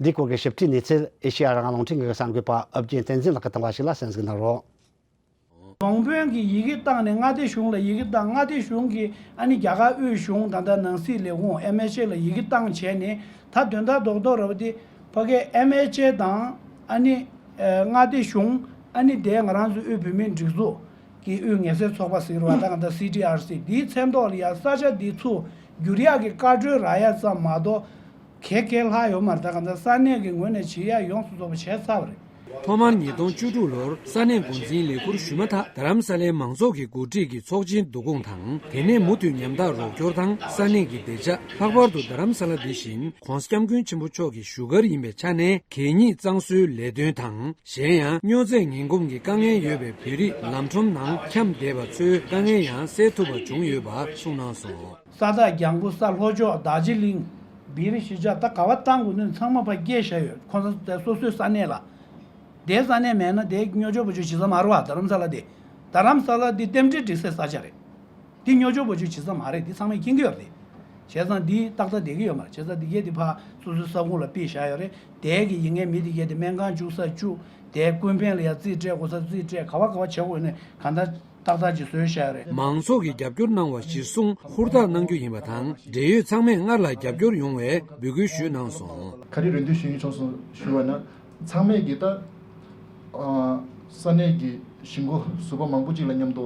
འདིའི་སྐོར་གྱི་ཞིབ་ཕྲའི་གནས་ཚུལ་ཨེ་ཤེ་ཡ་རང་དབང་རླུང་འཕྲིན་ཁང་གི་གསར་འགོད་པ་ཨོ་རྒྱན་བསྟན་འཛིན་ལགས་ཀྱིས་བཏང་བ་ཞིག་ལ་གསན་གཟིགས་གནང་རོགས། གཞུང་དཔོན་གྱིས་ཡི་གེ་བཏང་ནས་མངའ་སྡེ་གཞུང་ལ་ཡི་གེ་བཏང་། མངའ་སྡེ་གཞུང་གིས་ཨ་ནི་རྒྱ་གར་དབུས་གཞུང་ད་ལྟ་ནང་སྲིད་ལས་ཁུངས་ཨེམ་ཨེཆ་ཨེ་ལ་ཡི་གེ་བཏང་བྱས་ནས། ད་དོན་དག་རྡོག་རྡོག་ར་བ་དེ་ཕ་གའི་ཨེམ་ཨེཆ་ཨེ་དང་ཨ་ནི་ཨ་མངའ་སྡེ་གཞུང་། ཨ་ནི་དེ་ང་རང་ཚོ་དབུས་བོད་མིའི་སྒྲིག་འཛུགས་ཀྱི་དབུས་ངལ་སེལ་ཚོགས་པ་ཟེར་བ་དང་ད་སི་ཌི་ཨར་སི་དེའི་མཚན་ཐོག་ལ་ཡ་ས་ཆ་འདི་ཚུར་བསྒྱུར་ཡག་གི་བཀའ་འཁྲོལ་རག་ཡ་ཙམ་མ་གཏོགས། གལ་གལ་ལྷག་ཡོད་མ་རེད། ད་ག་ད་ས་གནས་ཀྱི་ངོས་ནས་བྱེད་ཡ་ཡོངས་སུ་རྫོགས་པ་བྱས་ཚར་བ་རེད། ཐོག་མར་ཉིས་སྟོང་བཅུ་དྲུག་ལོར་ས་གནས་འགོ་འཛིན་ལས་ཁུར་ཞུས་མ་ཐག་རྡ་རམ་ས་ལའི་མང་ཚོགས་ཀྱི་འགོ་ཁྲིད་ཀྱི་ཚོགས་ཆེན་བསྡུ་སྐོང་དང་། དེ་ནས་མུ་མཐུད་ཉམ་ཐག་རོགས་སྐྱོར་དང་ས་གནས་ཀྱི་བདེ་འཇགས། ལྷག་པར་དུ་རྡ་རམ་ས་ལ་འདི་བཞིན་༸གོང་ས་༸སྐྱབས་མགོན་ཆེན་པོ་མཆོག་གི་བཞུགས་སྒར་ཡིན་པའི་ཆ་ནས་གད་སྙིགས་གཙང་བཟོའི་ལས་དོན་དང་། གཞན་ཡང་སྨྱོ་རྫས་ངན་གོམས་ཀྱི་དཀའ་ངལ་ཡོད་པའི་བོད་རིགས་ལམ་ཁྲོམ་ནང་འཁྱམས་བསྡད་པ་ཚོའི་དཀའ་ངལ་ཡང་སེལ་ཐུབ་པ་བྱུང་ཡོད་པ་གསུངས་གནང་སོང་། ས་བདག་རྒྱང་བུ་ས་ལྷོ་ཕྱོགས་རྡོ་རྗེ་གླིང་། བིར་གཞིས་ཆགས། ད་ག་བ་བཏང་དགོས་ནི་ཚང་མ་ཕར་སྐྱེལ་བཞག་ཡོད། ཁོང་ཚོ་སོ་སོའི་ས་གནས་ལ། དེའི་ས་གནས་མེད་ན་དེ་སྨྱོ་ཆོས་བོད་ཆོས་བྱེད་ས་མ་རེད་བ། རྡ་རམ་ས་ལ་དེ། རྡ་རམ་ས་ལ་དེ་རྟེན་འབྲེལ་སྒྲིག་སའི་ས་ཆ་རེད། དེ་སྨྱོ་ཆོས་བོད་ཆོས་བྱེད་ས་མ་རེད། དེ་ཚང་མས་མཁྱེན་གྱི་ཡོད་རེད། བྱས་ཙང་དེ་ཏག་ཏག་བསྡད་ཀྱི་ཡོད་མ་རེད། བྱས་ཙང་དེ་གས་དེ་ཕར་སོ་སོའི་ས་ཁོངས་ལ་ཕུད་བཞག་ཡོད་རེད། དེ་གི་ཡིན་ངེས་མི་དེ་གས་དེ་སྨན་ཁང་བཅུག་ས་བཅུག་དེ་ཀུན་ཕན་ལ་ཡ་རྩིས་སྤྲད་དགོས་ས་རྩིས་སྤྲད། ག་བ་ག་བ་བྱེད་དགོས་ནས་གང་ལྟར། ཏག་ཏག་ཅིག་བཟོས་བཞག་རེད། མང་ཚོགས་ཀྱིས་རྒྱབ་སྐྱོར་གནང་བ་གཞིར་བཟུང་ཧུར་ཐག་གནང་རྒྱུ་ཡིན་པ་དང་། འབྲེལ་ཡོད་ཚང་མས་སྔར་ལ་རྒྱབ་སྐྱོར་ཡོང་བའི་འབོད་སྐུལ་ཞུས་གནང་སོང་། ག་རེ་རེ་འདུན་ཞུ་ཡིན་ཆོག་སོང་ཞུ་བ་ན། ཚང་མས་ཀྱི་ད་ཨ་ས་གནས་ཀྱི་གཞིས་འགོ་ཟུར་པ་མང་པོ་ཅིག་ལ་མཉམ་དུ་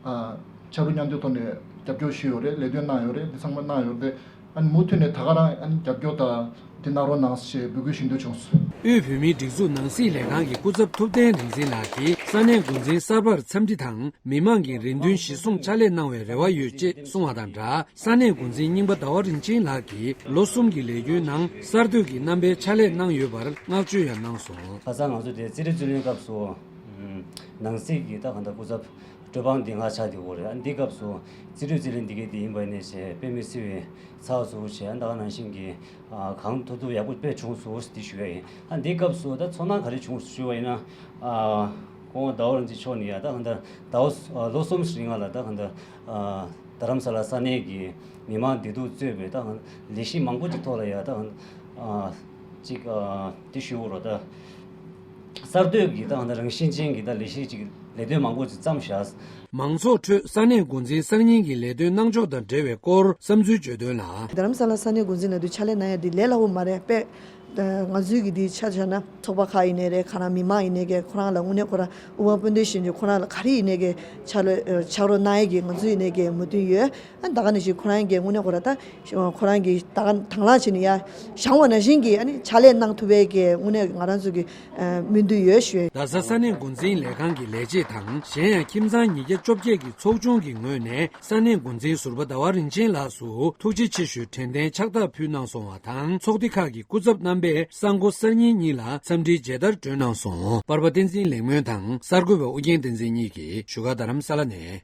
ཨ་ཕྱག་རོགས་མཉམ་འདེགས་ཐོག་ནས་རྒྱབ་སྐྱོར་ཞུས་ཡོད་རེད། ལས་དོན་གནང་ཡོད་རེད། འདི་ཚང་མ་གནང་ཡོད་རེད། ཨ་ནི་མུ་མཐུད་ནས་ད་ག་རང་ཨ་ནི་རྒྱབ་སྐྱོར་དང་དེ་གནང་རོགས་གནང་ཞེས་འབོད་སྐུལ་ཞུ་འདོད་བྱུང་སོང་། དབུས་བོད་མིའི་སྒྲིག་འཛུགས་ནང་སྲིད་ལས་ཁང་གི་སྐུ་ཚབ་ཐུབ་བསྟན་རིག་འཛིན་ལགས་ཀྱིས་ས་གནས་འགོ་འཛིན་གསར་པར་འཚམས་འདྲི་དང་མི་མང་གི་རེ་འདུན་གཞིར་བཟུང་ཕྱག་ལས་གནང་བའི་རེ་བ་ཡོད་ཅེས་གསུངས་བ་དང་སྦྲགས། ས་གནས་འགོ་འཛིན་རྙིང་པ་ཟླ་བ་རིན་ཆེན་ལགས་ཀྱིས་ལོ་གསུམ་གྱི་ལས་རྒྱུན་ནང་གསར་གཏོད་ཀྱི་རྣམ་པའི་ཕྱག་ལས་གནང་ཡོད་པར་བསྔགས་བརྗོད་ཡང་གནང་སོང་། ཁ་སང་ང་ཚོ་དེ་རྩིས་སྤྲོད་རྩིས་ལེན་སྐབས་སུ་ནང་སྲིད་ཀྱི་ད་གང་ལྟར་སྐུ་ཚབ། སྤྲོད་དཔང་འདི་ང་ཆགས་བསྡད་ཡོད་རེད། ཨ་འདི་སྐབས་སུ་རྩིས་སྤྲོད་རྩིས་ལེན་འདི་གའི་འདི་ཡིན་པ་ནས་བྱས་དཔེ་མི་སྲིད་པའི་ཚགས་ཚུད་བྱས། ཨ་ད་ག་ནང་བཞིན་གྱི་ཨ་གང་ཐུབ་ཐུབ་ཡག་པོ་དཔེ་བྱུང་སོང་འདི་ཞུ་ཡ་ཡིན། ཨ་འདི་སྐབས་སུ་ད་ཚོར་སྣང་ག་རེ་བྱུང་ཞུ་བ་ཡིན་ན། ཨ་སྐུ་ངོ་ཟླ་བ་རིན་ཆེན་མཆོག་ནས་ཡ་ད་གང་ལྟར་ཟླ་བ་ཨ་ལོ་གསུམ་རིང་ལ་ད་གང་ལྟར་ཨ་རྡ་རམ་ས་ལ་ས་གནས་ཀྱི་མི་མང་བདེ་སྡུག་གཙོས་པའི་ད་གང་ལས་གཞི་མང་པོ་ཅིག་ཐོག་ལ་ཡ་ད་གང་ཨ་ཅིག་ཨ་དེ་ཞུ་དགོས་རེད་ད། གསར་གཏོད་ཀྱི་ད་ང་ད་རང་བཞིན་ཅན་གྱི་ད་ལས་གཞི་ཅིག་ལས་དོན་མང་པོ་ཅིག་བརྩམས་བཞག། མང་ཚོགས་ཁྲོད་ས་གནས་འགོ་འཛིན་གསར་རྙིང་གི་ལས་དོན་གནང་ཕྱོགས་དང་འབྲེལ་བའི་སྐོར་བསམ་ཚུལ་བརྗོད་དོན་ལ། རྡ་རམ་ས་ལ་ས་གནས་འགོ་འཛིན་ལ་དུ་ཕྱག་ལས་གནང་ཡ་འདི་ལས་སླ་བོ་མ་རེད་པས། ང་ཚོའི་གི་འདི་ཆ་བཞག་ན་ཚོགས་པ་ཁག་ཡིན་ནའི་རེད། ཁ་རང་མི་མང་ཡིན་ནའི་གི་ཁོ་རང་ལ་དངོས་གནས་ཁོ་རང་དབུ་མ་སྤུན་ཟླའི་ཞིབ་འཇུག་ཁོ་རང་ལ་ག་རེ་ཡིན་ནའི་གི་ཕྱག་ལས་ཕྱག་རོགས་གནང་ཡ་གི་ང་ཚོ་ཡིན་ནའི་གི་མོས་མཐུན་ཡོད། ཨ་ད་ག་ནང་བཞིན་ཁོ་རང་གིས་དངོས་གནས་ཁོ་རང་ད་ཁོ་རང་གིས་ད་ག་དང་བླངས་བྱས་ནས་ཡ་བཞེངས་པ་ནང་བཞིན་གྱི་ཨ་ནི་ཕྱག་ལས་གནང་ཐུབ་པའི་གི་དངོས་གནས་ང་རང་ཚོ་གི་ཨ་སྨོན་འདུན་ཡོད་ཞུ། རྡ་ས་ས་གནས་འགོ་འཛིན་ལས་ཁང་གི་ལས་བྱེད་དང་གཞན་ཡང་ཁྱིམ་ཚང་ཉིས་བརྒྱ་བཅོ་བརྒྱད་ཀྱི་ཚོགས་ཆུང་གི་ངོས་ནས་ས་གནས་འགོ་འཛིན་ཟུར་པ་ཟླ་བ་རིན་ཆེན་ལགས་སུ་ཐུགས་རྗེ་ཆེ་ཞུའི་དྲན་རྟེན་ཕྱག་རྟགས་ཕུལ་གནང་སོང་བ་དང་། ཚོགས་སྡེ་ཁག་གི་སྐུ་ཚབ་རྣམ་པས་ས་འགོ་གསར་རྙིང་གཉིས་ལ་འཚམས་འདྲིའི་མཇལ་དར་སྒྲོན་གནང་སོང་། པར་པ་བསྟན་འཛིན་ལེགས་སྨོན་དང་གསར་འགོད་པ་ཨུ་རྒྱན་བསྟན་འཛིན་གཉིས་ཀྱིས་བཞུགས་སྒར་རྡ་རམ་ས་ལ་ནས།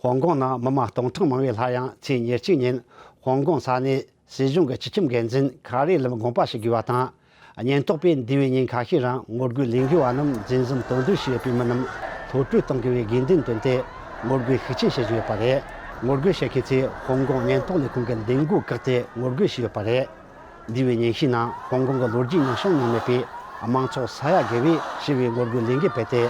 ཧོང་ཀོང་ནང་མི་མང་སྟོང་ཕྲག་མང་བས་སླར་ཡང་ཚེས་ཉེར་གཅིག་ཉིན་ཧོང་ཀོང་ས་གནས་སྲིད་གཞུང་གི་སྤྱི་ཁྱབ་འགན་འཛིན་ཁ་རི་ལམ་དགོངས་པ་ཞུ་དགོས་པ་དང་། ཉེན་རྟོག་པས་འདས་པའི་ཉིན་ཁ་ཤས་རིང་ངོ་རྒོལ་ལས་འགུལ་བ་རྣམས་འཛིན་བཟུང་དོ་དམ་བྱས་ཡོད་པའི་མི་རྣམས་གློད་བཀྲོལ་གཏོང་དགོས་པའི་དགོས་འདུན་བཏོན་ཏེ་ངོ་རྒོལ་ཤུགས་ཆེན་བྱེད་བཞིན་ཡོད་པ་རེད། ངོ་རྒོལ་བྱེད་མཁན་ཚོས་ཧོང་ཀོང་ཉེན་རྟོག་ལས་ཁུངས་ཀྱི་མདུན་སྒོ་བཀག་སྟེ་ངོ་རྒོལ་བྱས་ཡོད་པ་རེད། འདས་པའི་ཉིན་ཤས་ནང་ཧོང་ཀོང་གི་ལོ་རྒྱུས་ནང་བྱུང་མྱོང་མེད་པའི་མང་ཚོགས་ས་ཡ་བརྒལ་བས་ཞི་བའི་ངོ་རྒོལ་ལས་འགུལ་སྤེལ་ཏེ།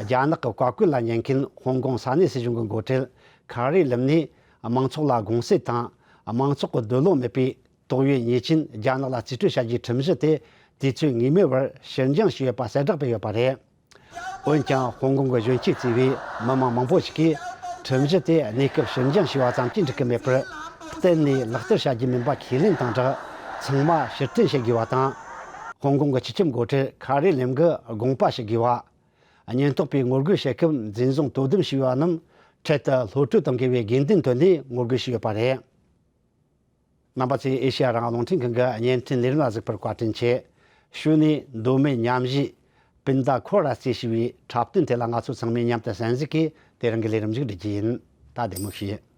རྒྱ་ནག་གི་བཀའ་བཀོད་ལ་ཉན་མཁན་ཧོང་ཀོང་ས་གནས་སྲིད་གཞུང་གི་འགོ་ཁྲིད་ཁ་རི་ལམ་ནས་མང་ཚོགས་ལ་དགོངས་སེལ་དང་། མང་ཚོགས་ཀྱི་འདོད་བློ་མེད་པའི་དོགས་ཡོད་ཉེས་ཅན་རྒྱ་ནག་ལ་རྩིས་སྤྲོད་བྱ་རྒྱུའི་ཁྲིམས་གཞི་དེ་དུས་ཚོད་ངེས་མེད་བར་ཕྱིར་འགྱངས་བྱས་ཡོད་པ་གསལ་བསྒྲགས་སྤེལ་ཡོད་པ་རེད། འོན་ཀྱང་ཧོང་ཀོང་གི་གཞོན་སྐྱེས་བརྩིས་པའི་མི་མང་མང་པོ་ཞིག་གིས་ཁྲིམས་གཞི་དེ་གནས་སྐབས་ཕྱིར་འགྱངས་བྱས་པ་ཙམ་གྱིས་འགྲིག་གི་མེད་པར། གཏན་ནས་ལག་བསྟར་བྱ་རྒྱུ་མིན་པ་ཁས་ལེན་དང་སྦྲགས་ཚང་མ་ཕྱིར་འཐེན་བྱེད་དགོས་པ་དང་། ཧོང་ཀོང་གི་སྤྱི་ཁྱབ་འགོ་ཁྲིད་ཁ་རི་ལེམ་གྱི་དགོངས་པ་ཞུ་དགོས་པ། ཉེན་རྟོག་པས་ངོ་རྒོལ་བྱེད་སྐབས་འཛིན་བཟུང་དོ་དམ་བྱས་པ་རྣམས་འཕྲལ་དུ་གློད་བཀྲོལ་གཏོང་དགོས་པའི་དགོས་འདུན་བཏོན་ནས་ངོ་རྒོལ་བྱས་ཡོད་པ་རེད། རྣམ་པ་ཚོས་ཨེ་ཤེ་ཡ་རང་དབང་རླུང་འཕྲིན་ཁང་གི་བརྙན་འཕྲིན་ལས་རིམ་ལ་གཟིགས་པར་བཀའ་དྲིན་ཆེ། ཞུ་ནས་མདོ་སྨད་མཉམ་གཞས་སྤུན་ཟླ་ཁོ་ར་རྩེ་ཞེས་པའི་འཁྲབ་སྟོན་དེ་ལ་ང་ཚོ་ཚང་མས་མཉམ་དུ་གསན་གཟིགས་ཀྱིས་དེ་རིང་གི་ལས་རིམ་མཇུག་སྒྲིལ་རྒྱུ་ཡིན། ད་བདེ་མོ་བྱོས།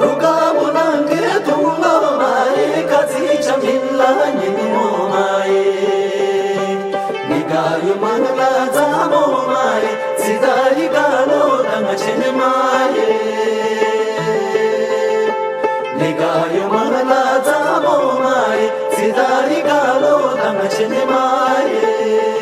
རུ་དཀར་མོ་ནང་གི་དུང་ལོ་མ་ཡི་ཁ་ཚིག་ཆམ་ཉིན་ལ་ཉིན་མོ་མ་ཡི། མི་དགའ་ཡུ་མང་ལ་ཙ་མོ་མ་ཡི། ཚི་ད་ཡི་དགའ་ལོ་དང་ཆེན་མ་ཡི། མི་དགའ་ཡུ་མང་ལ་ཙ་མོ་མ་ཡི། ཚི་ད་ཡི་དགའ་ལོ་དང་ཆེན་མ་ཡི།